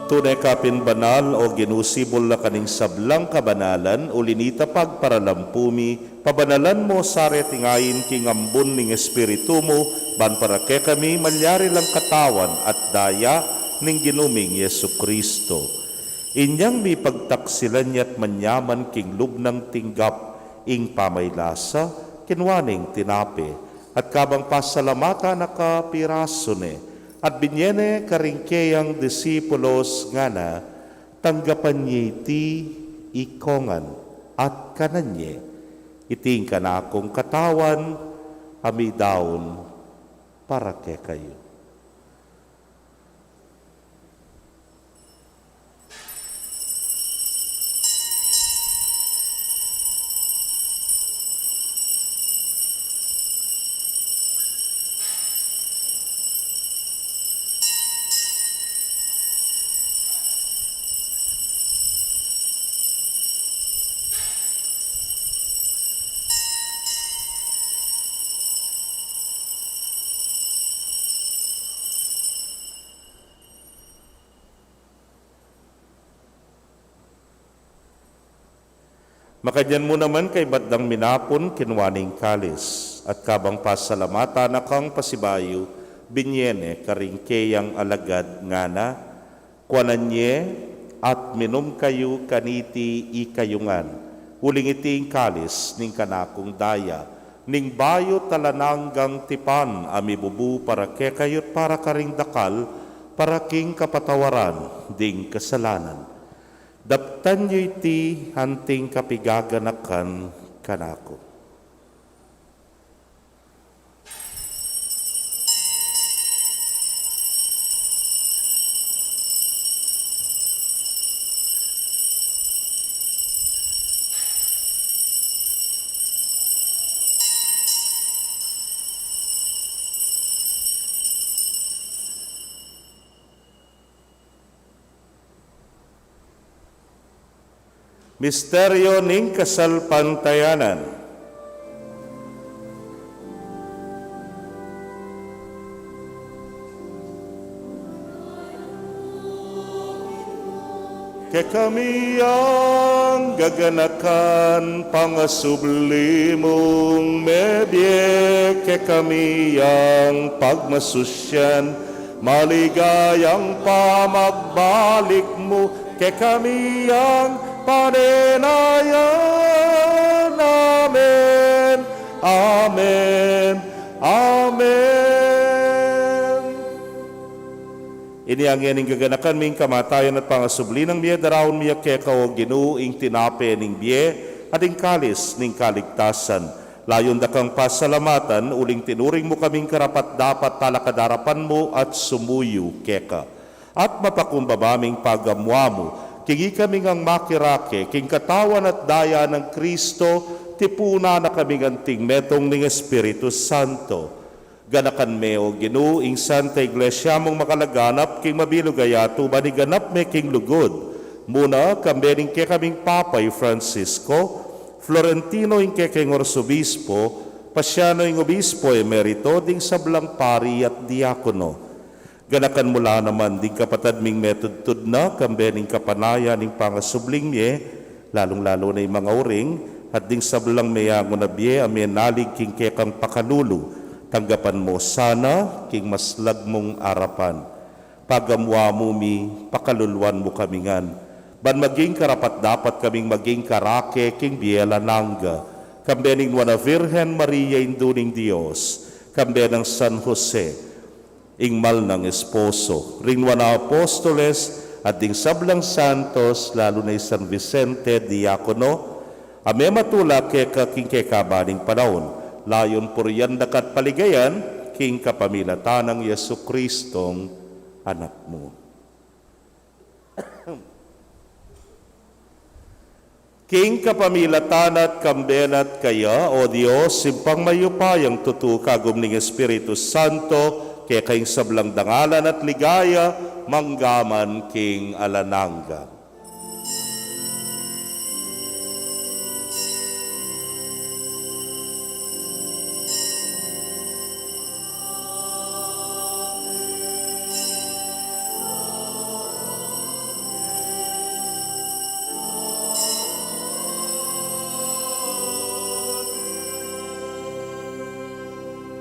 Tune ka pin banal, o Ginu, sibul la ka ning sablang kabanalan, uli na nita pagparalampu mi, pabanalan mu sa reting ain king ambun ning Espiritu mu, ban para kekami malyari lang katawan at daya ning Ginu ming Jesucristo. Inyang mipagtaksilan ya't manyaman king lub nang tinggap ing pamaylasa, kinua ne ing tinape, at kabang pasalamatan na ka, pirasu ne, at binye ne karing keyang disipulos ngana, tanggapan ye iti ikong ngan, at kanan ye, iti ing kanakung katawan, a midaun para kekayu. Makanyan mu naman kaybat dang minapun, kinua ne ing kalis, at kabang pasalamatan na kang pasibayu, binye ne karing keyang alagad ngana, kuanan ye at minum kayu kaniti ikayu ngan, uling iti ing kalis ning kanakung daya, ning bayu at alang anggang tipan a mibubu para kekayu't para karing dakal, para king kapatawaran ding kasalanan. Daptan yu iti anting kapigaganakan kanaku. Misteryo ning kasalpantayanan. Kekami yang gaganakan, pangasubli mung mebie, kekami yang pagmasusyan, maligayang pamagbalik mu, kekami yang panenayan. Amen. Amen. Amen. Ini ngeni ing gaganakan mi, ing kamatayan at pangasubli nang mie, daraun mi keka, o Ginu, ing tinape ning bie at ing kalis ning kaligtasan. Layun da kang pasalamatan, uling tinuring mu kaming karapat-dapat talakad king arapan mu at sumuyu keka. At mapakumbaba ming pagamuan mu, king ikami ngang makirake king katawan at daya nang Kristo, tipunan na kaming anting metung ning Espiritu Santo. Ganakan me, o Ginu, ing Santa Iglesia mung makalaganap king mabilug a yatu, ban iganap me king lugud mu na, kambe ning kekaming Papa i Francisco, Florentino ing kekeng Arsobispo, Paciano ing Obispo Emerito, ding sablang pari at diakono. Ganakan mu la naman ding kapatad ming metudtud na, kambe ning kapanayan ning pangasubling mie, lalung-lalu na ing mangauring, at ding sablang meyangu na bie a menalig king kekang pakalulu. Tanggapan mu la sana king maslag mung arapan. Pagamuan mu mi, pakaluluan mu kami ngan, ban maging karapat-dapat kaming maging karake king bie alang angga, kambe ning Nuan a Virgen Maria, Indu ning Dios, kambe nang San Jose, ing mal nang esposo, ring nuan a apostoles, at ding sablang santos, lalu na i San Vicente diakono, a mematula keka king kekaban ning panaun, layun purian da ka at paligayan, king kapamilatan nang Jesucristong Anak mu. King kapamilatan na at kambe na at kaya, o Dios, Ibpang mayupayang tutu, kagum ning Espiritu Santo, keka ing sablang dangalan at ligaya, mangga man king alang angga.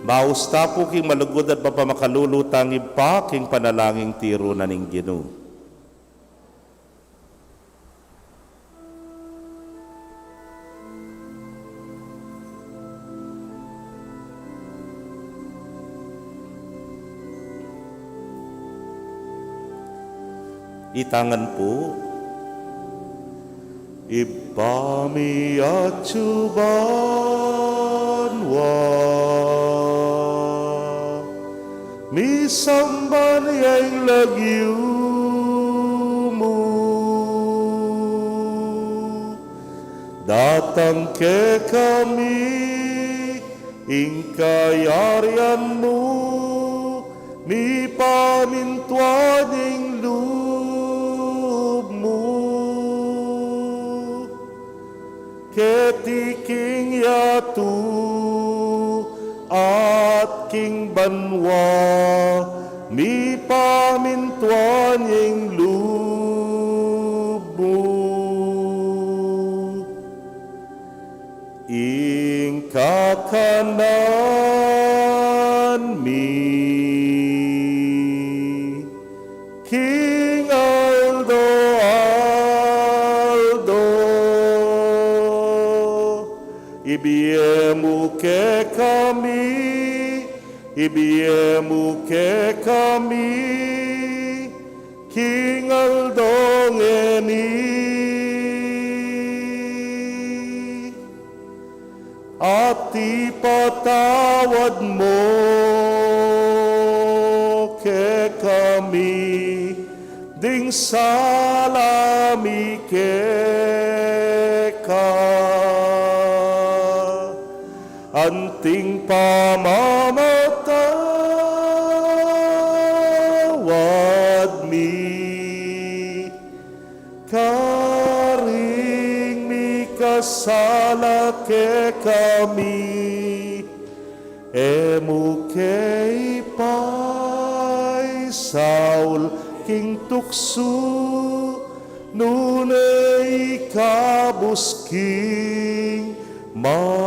Maus ta pu king malugud at mapamakalulu tang Ibpa, king panalangin tiru na ning Ginu. Itang ngan pu. Ibpa mi atsu banua, misamban ya ing lagyu mu, datang kekami ing kayarian mu, mipamintuan ing lub mu. Keti king yatu at king banua, mipamintuan ing lub mu. Ing kakanan mi king aldo-aldo, ibie mu kekami, ibie mu kekami, king aldo ngeni. Patawad mu kekami ding sala mi keka, anting pamamatawad mi karing mikasala kekami. E mu ke paisaul king tuksu, nune ikabus king marok.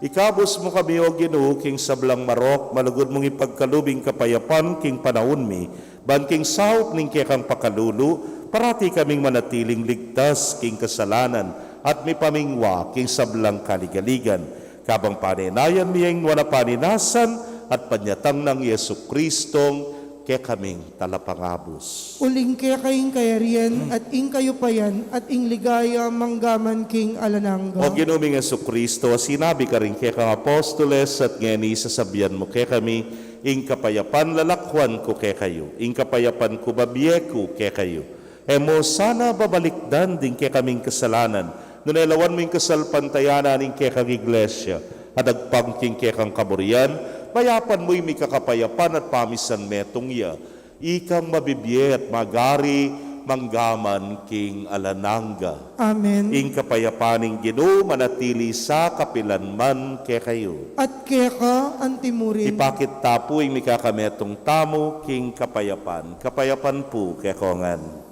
Ikabus mu kami, O Ginu, king sablang marok, malugud mung ipagkalub ing kapayapan king panaun mi, ban king saup ning kekang pakalulu, parati kaming manatiling ligtas king kasalanan at mipamingwa king sablang kaligaligan. Kabang panenayan mi ing nuan a paninasan at panyatang nang Jesucristong kekaming talapangabus. Uling keka ing kayarian, at ing kayupayan, at ing ligaya, manggaman king alang angga. O Ginu ming Jesucristo, a sinabi karing kekang apostoles, at ngeni sasabian mu kekami, ing kapayapan lalakwan ku kekayu, ing kapayapan ku bibie ku kekayu. E mu sana babalikdan ding kekaming kasalanan, nune lawan mu ing kasalpantayanan ning kekang Iglesia, at agpang king kekang kaburian, mayapan mu ing mikakapayapan at pamisan metung ya, ikang mabibie at magari manggaman king alang angga. Amen. Ing kapayapan ning Ginu manatili sa kapilan man kekayu. At keka antimurin. Ipakit ta pu ing mikakametung tamu king kapayapan. Kapayapan pu kekongan.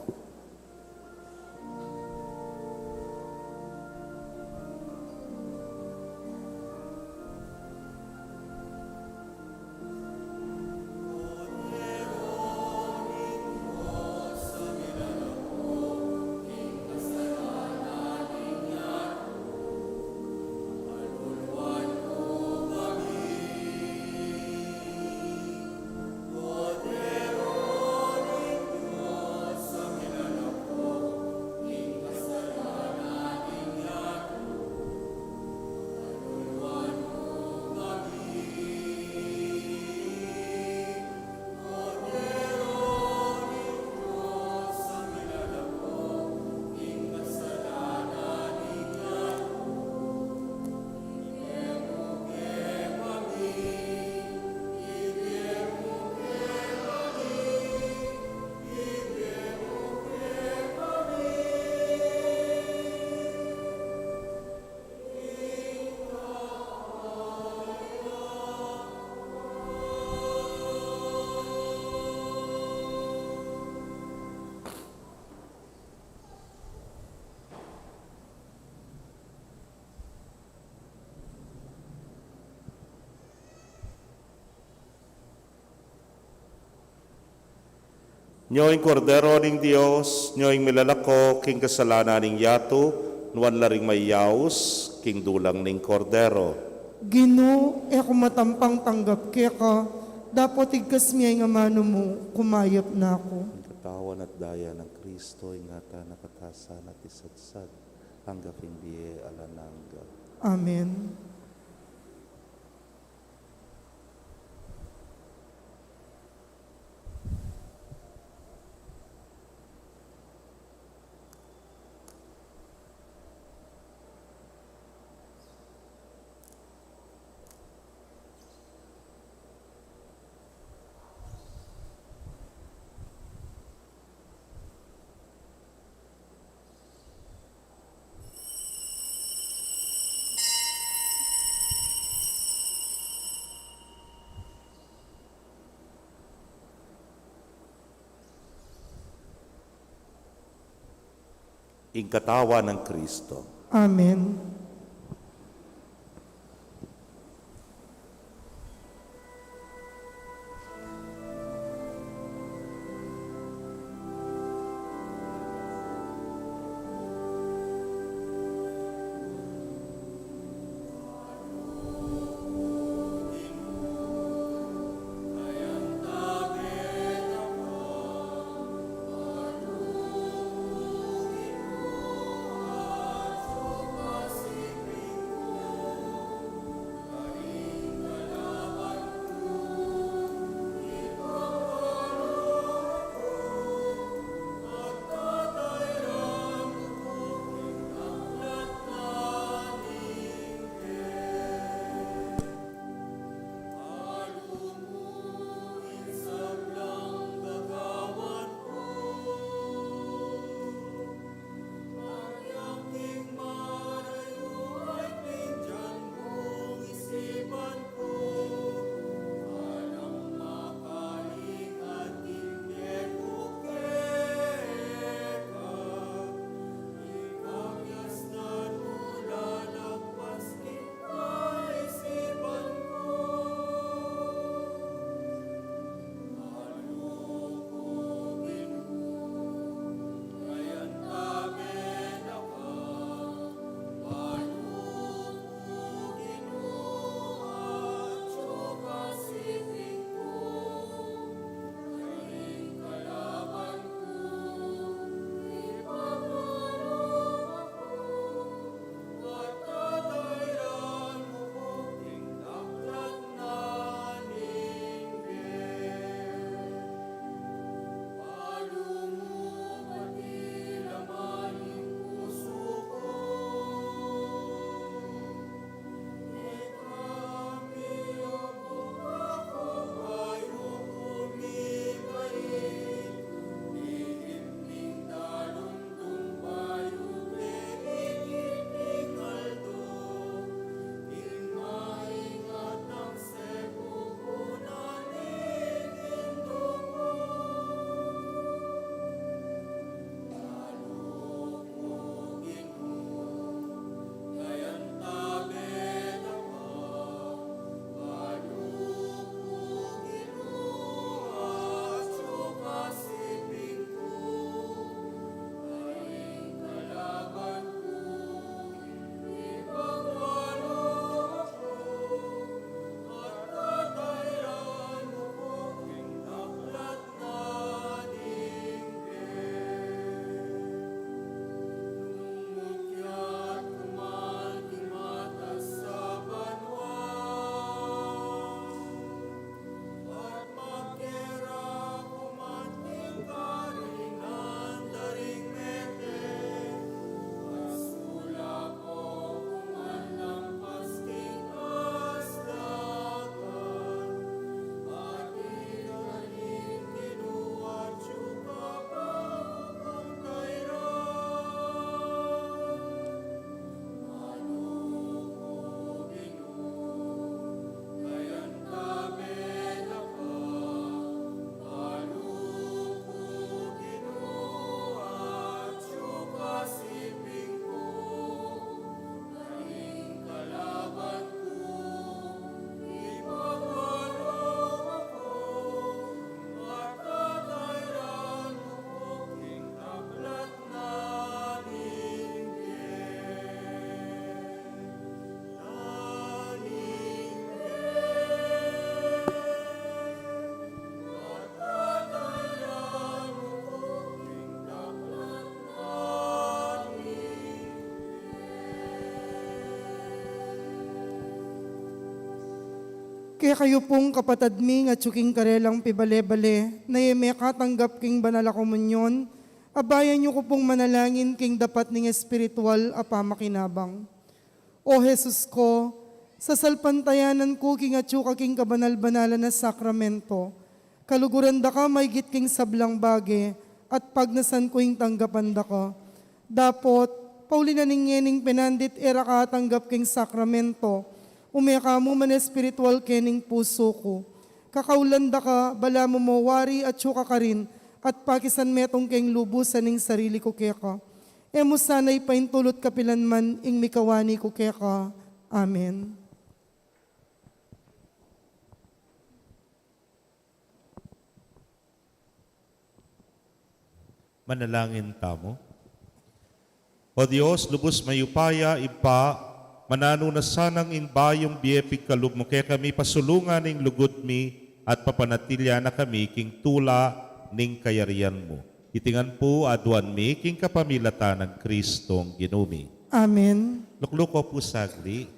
Nyo ing Kordero ning Dios, nyo ing milalako king kasalanan ning yatu, nuan la ring mayaus king dulang ning Kordero. Ginu, e ku matampang tanggap keka, dapot igkas mu ing amanu mu, kumayap na ku. Ing katawan at daya nang Kristo, ingatan na katamu sana at isadsad, angga king bie alang angga. Amen. Ing katawan nang Kristo. Amen. Kekayu pung kapatad mi, nung atyu king karelang pibale-bale, na e mekatanggap king banal a komunyon, abayan yu ku pung manalangin king dapat ning espiritual a pamakinabang. O Jesus ko, sasalpantayanan ku king atyu ka king kabanal-banalan a sakramento. Kaluguran da ka maigit king sablang bage, at pagnasan ku ing tanggapan da ka. Dapot, pauli na ning ngening penandit e ra ka atanggap king sakramento, ume ka mu man espiritual kening pusu ku. Kakaulan da ka, balamu mo wari atyu ka karin, at pakisanmetung keng lubusan ing sarili ku keka. E mu sana ipaintulut kapilan man ing mikawani ku keka. Amen. Manalangin tamu. O Dios, lubus mayupaya, Ibpa, mananu na sanang ing bayung bie pigkalub mu kekami, pasulungan ing lugud mi at papanatilian na kami king tula ning kayarian mu. Iti ngan pu aduan mi king kapamilatan nang Kristong Ginu mi. Amen. Lukluk ko pu sagli.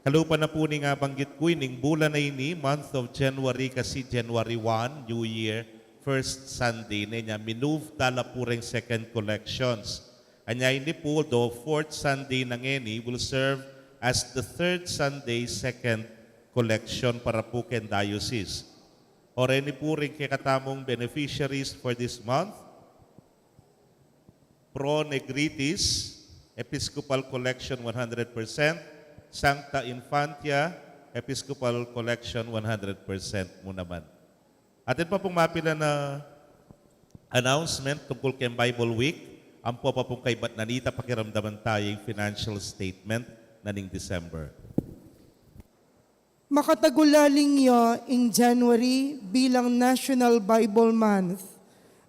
Kalupa na pu ning abanggit ku, ining bulan a ini, month of January, kasi January one, New Year, first Sunday, ne nya, minove tala pu reng second collections. Anya ini pu, the fourth Sunday na ngeni will serve as the third Sunday second collection para pu keng diocese. O reni pu ring kekatamung beneficiaries for this month. Pro Negritis Episcopal Collection one hundred percent, Sancta Infantia Episcopal Collection one hundred percent mu naman. Atin pa pung mapilan a announcement tungkul keng Bible Week, ampo pa pung kaybat na nita pakiramdaman taya ing financial statement na ning December. Makatagulaling ya ing January bilang National Bible Month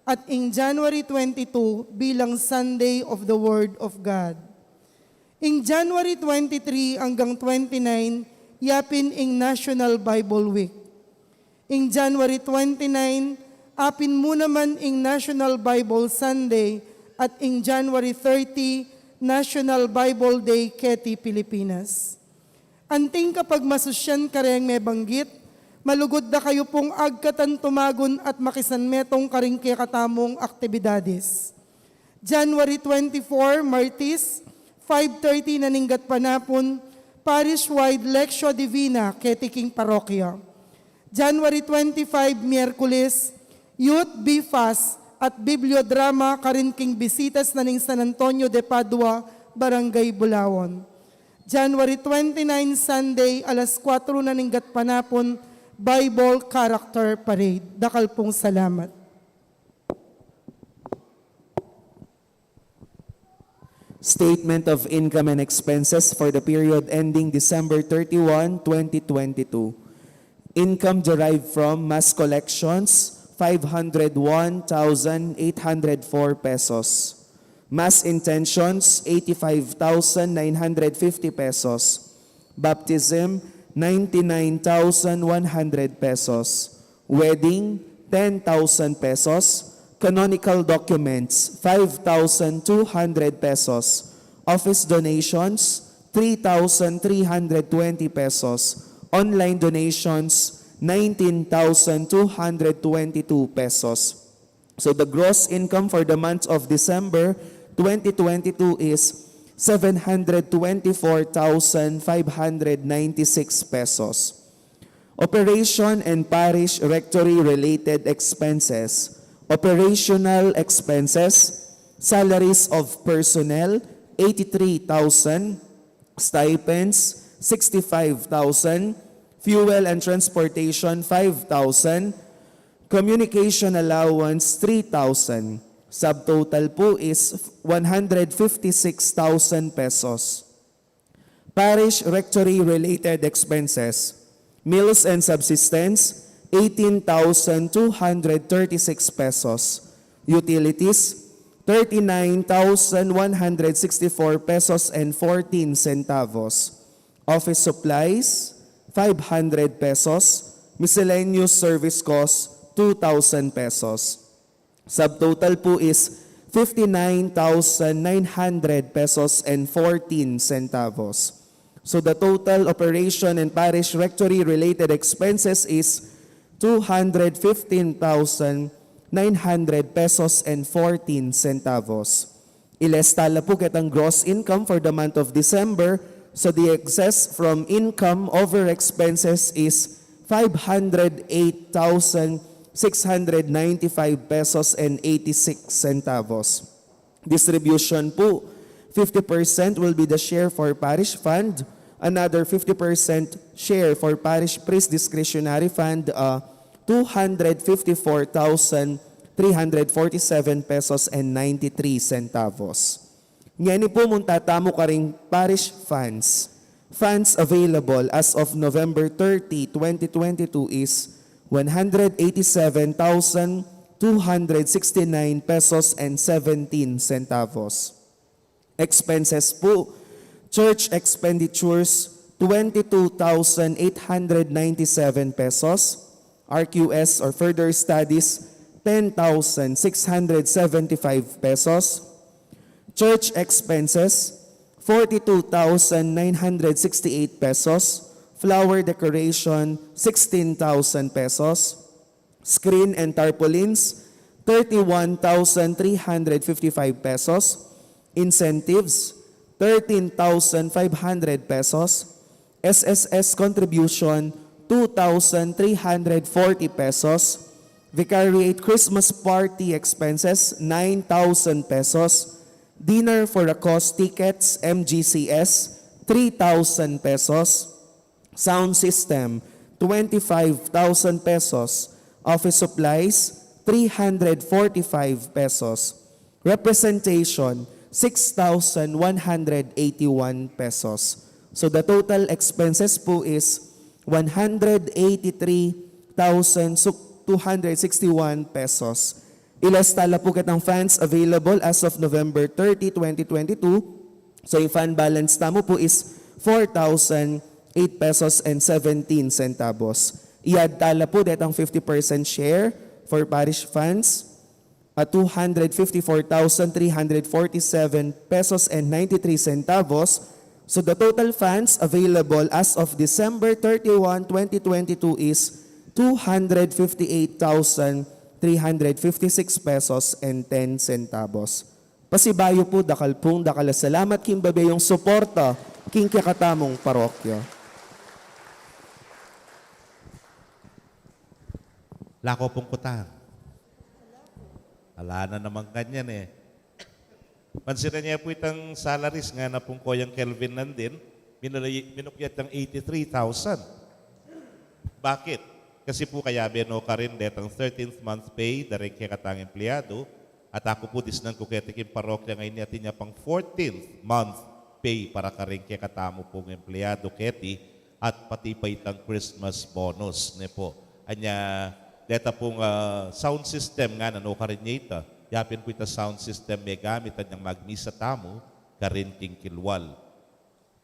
at ing January twenty-two bilang Sunday of the Word of God. Ing January twenty-three anggang twenty-nine, yapin ing National Bible Week. Ing January twenty-nine, apin mu naman ing National Bible Sunday at ing January thirty, National Bible Day keti Pilipinas. Anting kapagmasusyan kareng mebanggit, malugud da kayu pung agkatan tumagun at makisanmetung karing kekatamung aktibidades. January twenty-four, Martis, five thirty na ning gatpanapun, parish-wide Lectio Divina keti king parokya. January twenty-five, Miyerkules, Youth Bee Fast at Bibliodrama karin king bisitas na ning San Antonio de Padua, Barangay Bulaon. January twenty-nine, Sunday, alas kuatro na ning gatpanapun, Bible Character Parade. Dakal pung salamat. Statement of income and expenses for the period ending December thirty-one, twenty twenty-two. Income derived from mass collections, five hundred one thousand eight hundred four pesos. Mass intentions, eighty-five thousand nine hundred fifty pesos. Baptism, ninety-nine thousand one hundred pesos. Wedding, ten thousand pesos. Canonical documents, five thousand two hundred pesos. Office donations, three thousand three hundred twenty pesos. Online donations, nineteen thousand two hundred twenty-two pesos. So the gross income for the month of December twenty twenty-two is seven hundred twenty-four thousand five hundred ninety-six pesos. Operation and parish rectory related expenses. Operational expenses, salaries of personnel, eighty-three thousand, stipends, sixty-five thousand, fuel and transportation, five thousand, communication allowance, three thousand. Subtotal po is one hundred fifty-six thousand pesos. Parish rectory related expenses, meals and subsistence, eighteen thousand two hundred thirty-six pesos. Utilities, thirty-nine thousand one hundred sixty-four pesos and fourteen centavos. Office supplies, five hundred pesos. Miscellaneous service costs, two thousand pesos. Subtotal po is fifty-nine thousand nine hundred pesos and fourteen centavos. So the total operation and parish rectory related expenses is two hundred fifteen thousand nine hundred pesos and fourteen centavos. Ilesta la pu ketang gross income for the month of December. So the excess from income over expenses is five hundred eight thousand six hundred ninety-five pesos and eighty-six centavos. Distribution pu, fifty percent will be the share for parish fund, another fifty percent share for parish priest discretionary fund, uh, two hundred fifty-four thousand three hundred forty-seven pesos and ninety-three centavos. Ngeni pu, munta tamu karing parish funds. Funds available as of November thirty, twenty twenty-two is one hundred eighty-seven thousand two hundred sixty-nine pesos and seventeen centavos. Expenses pu, church expenditures, twenty-two thousand eight hundred ninety-seven pesos, R Q S or further studies, ten thousand six hundred seventy-five pesos, church expenses, forty-two thousand nine hundred sixty-eight pesos, flower decoration, sixteen thousand pesos, screen and tarpaulins, thirty-one thousand three hundred fifty-five pesos, incentives, thirteen thousand five hundred pesos, S S S contribution, two thousand three hundred forty pesos, vicariate Christmas party expenses, nine thousand pesos, dinner for a cause tickets, M G C S, three thousand pesos, sound system, twenty-five thousand pesos, office supplies, three hundred forty-five pesos, representation, six thousand one hundred eighty-one pesos. So the total expenses pu is one hundred eighty-three thousand two hundred sixty-one pesos. Ilesta la pu ketang funds available as of November thirty, twenty twenty-two. So ing fund balance tamu pu is four thousand eight pesos and seventeen centavos. Iad tala pu detang fifty percent share for parish funds, a two hundred fifty-four thousand three hundred forty-seven pesos and ninety-three centavos. So the total funds available as of December thirty-one, twenty twenty-two is two hundred fifty-eight thousand three hundred fifty-six pesos and ten centavos. Pasibayu pu, dakal pung dakal a salamat king babie yung suporta king kekatamung parokya. Lako pung kutang. Ala na naman kanyan e. Pansinan ye pu itang salaries, ngana pung koyang Kelvin nandin, minulay-, minukyat yang eighty-three thousand. Bakit? Kasi pu kayabe no karin detang thirteenth month pay da ring kekatang empleyadu, at aku pu disnan ku keti king parokya ngeni atin ya pang fourteenth month pay para karing kekatamu pung empleyadu keti, at pati pa itang Christmas bonus, ne pu. Anya, deta pung, ah, sound system ngana, nukarin ya ita. Ya pin pu ita sound system megamit anyang magmisa tamu karin king kilwal.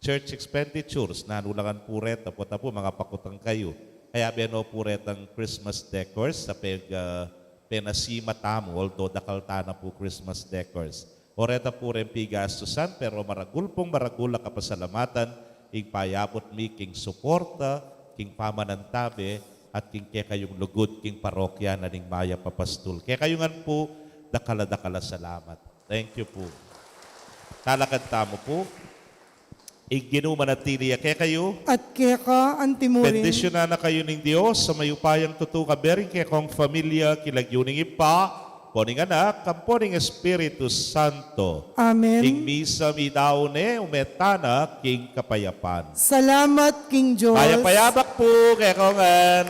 Church expenditures, nanu la ngan pu reta, pota pu mangapakutang kayu. Kayabe no pu retang Christmas decors a peg, ah, penasima tamu, although dakal ta na pu Christmas decors. O reta pu reng pigastusan, pero maragul pung maragul a kapasalamatan ing payabut mi king suporta, king pamanantabe, at king kekayung lugud king parokya na ning Mayap a Pastul. Kekayu ngan pu, dakal a dakal a salamat. Thank you pu. Talakad tamu pu. Ing Ginu manatili ya kekayu. At keka antimurin. Bendisyunan na kayu ning Dios a mayupayang tutu, kayabe ring kekong familia, king lagyu ning Ibpa, ampo ning Anak, ampo ning Espiritu Santo. Amen. Ing misa meyari ne, ume tana king kapayapan. Salamat king Dios. Mayap a yabak pu kekongan.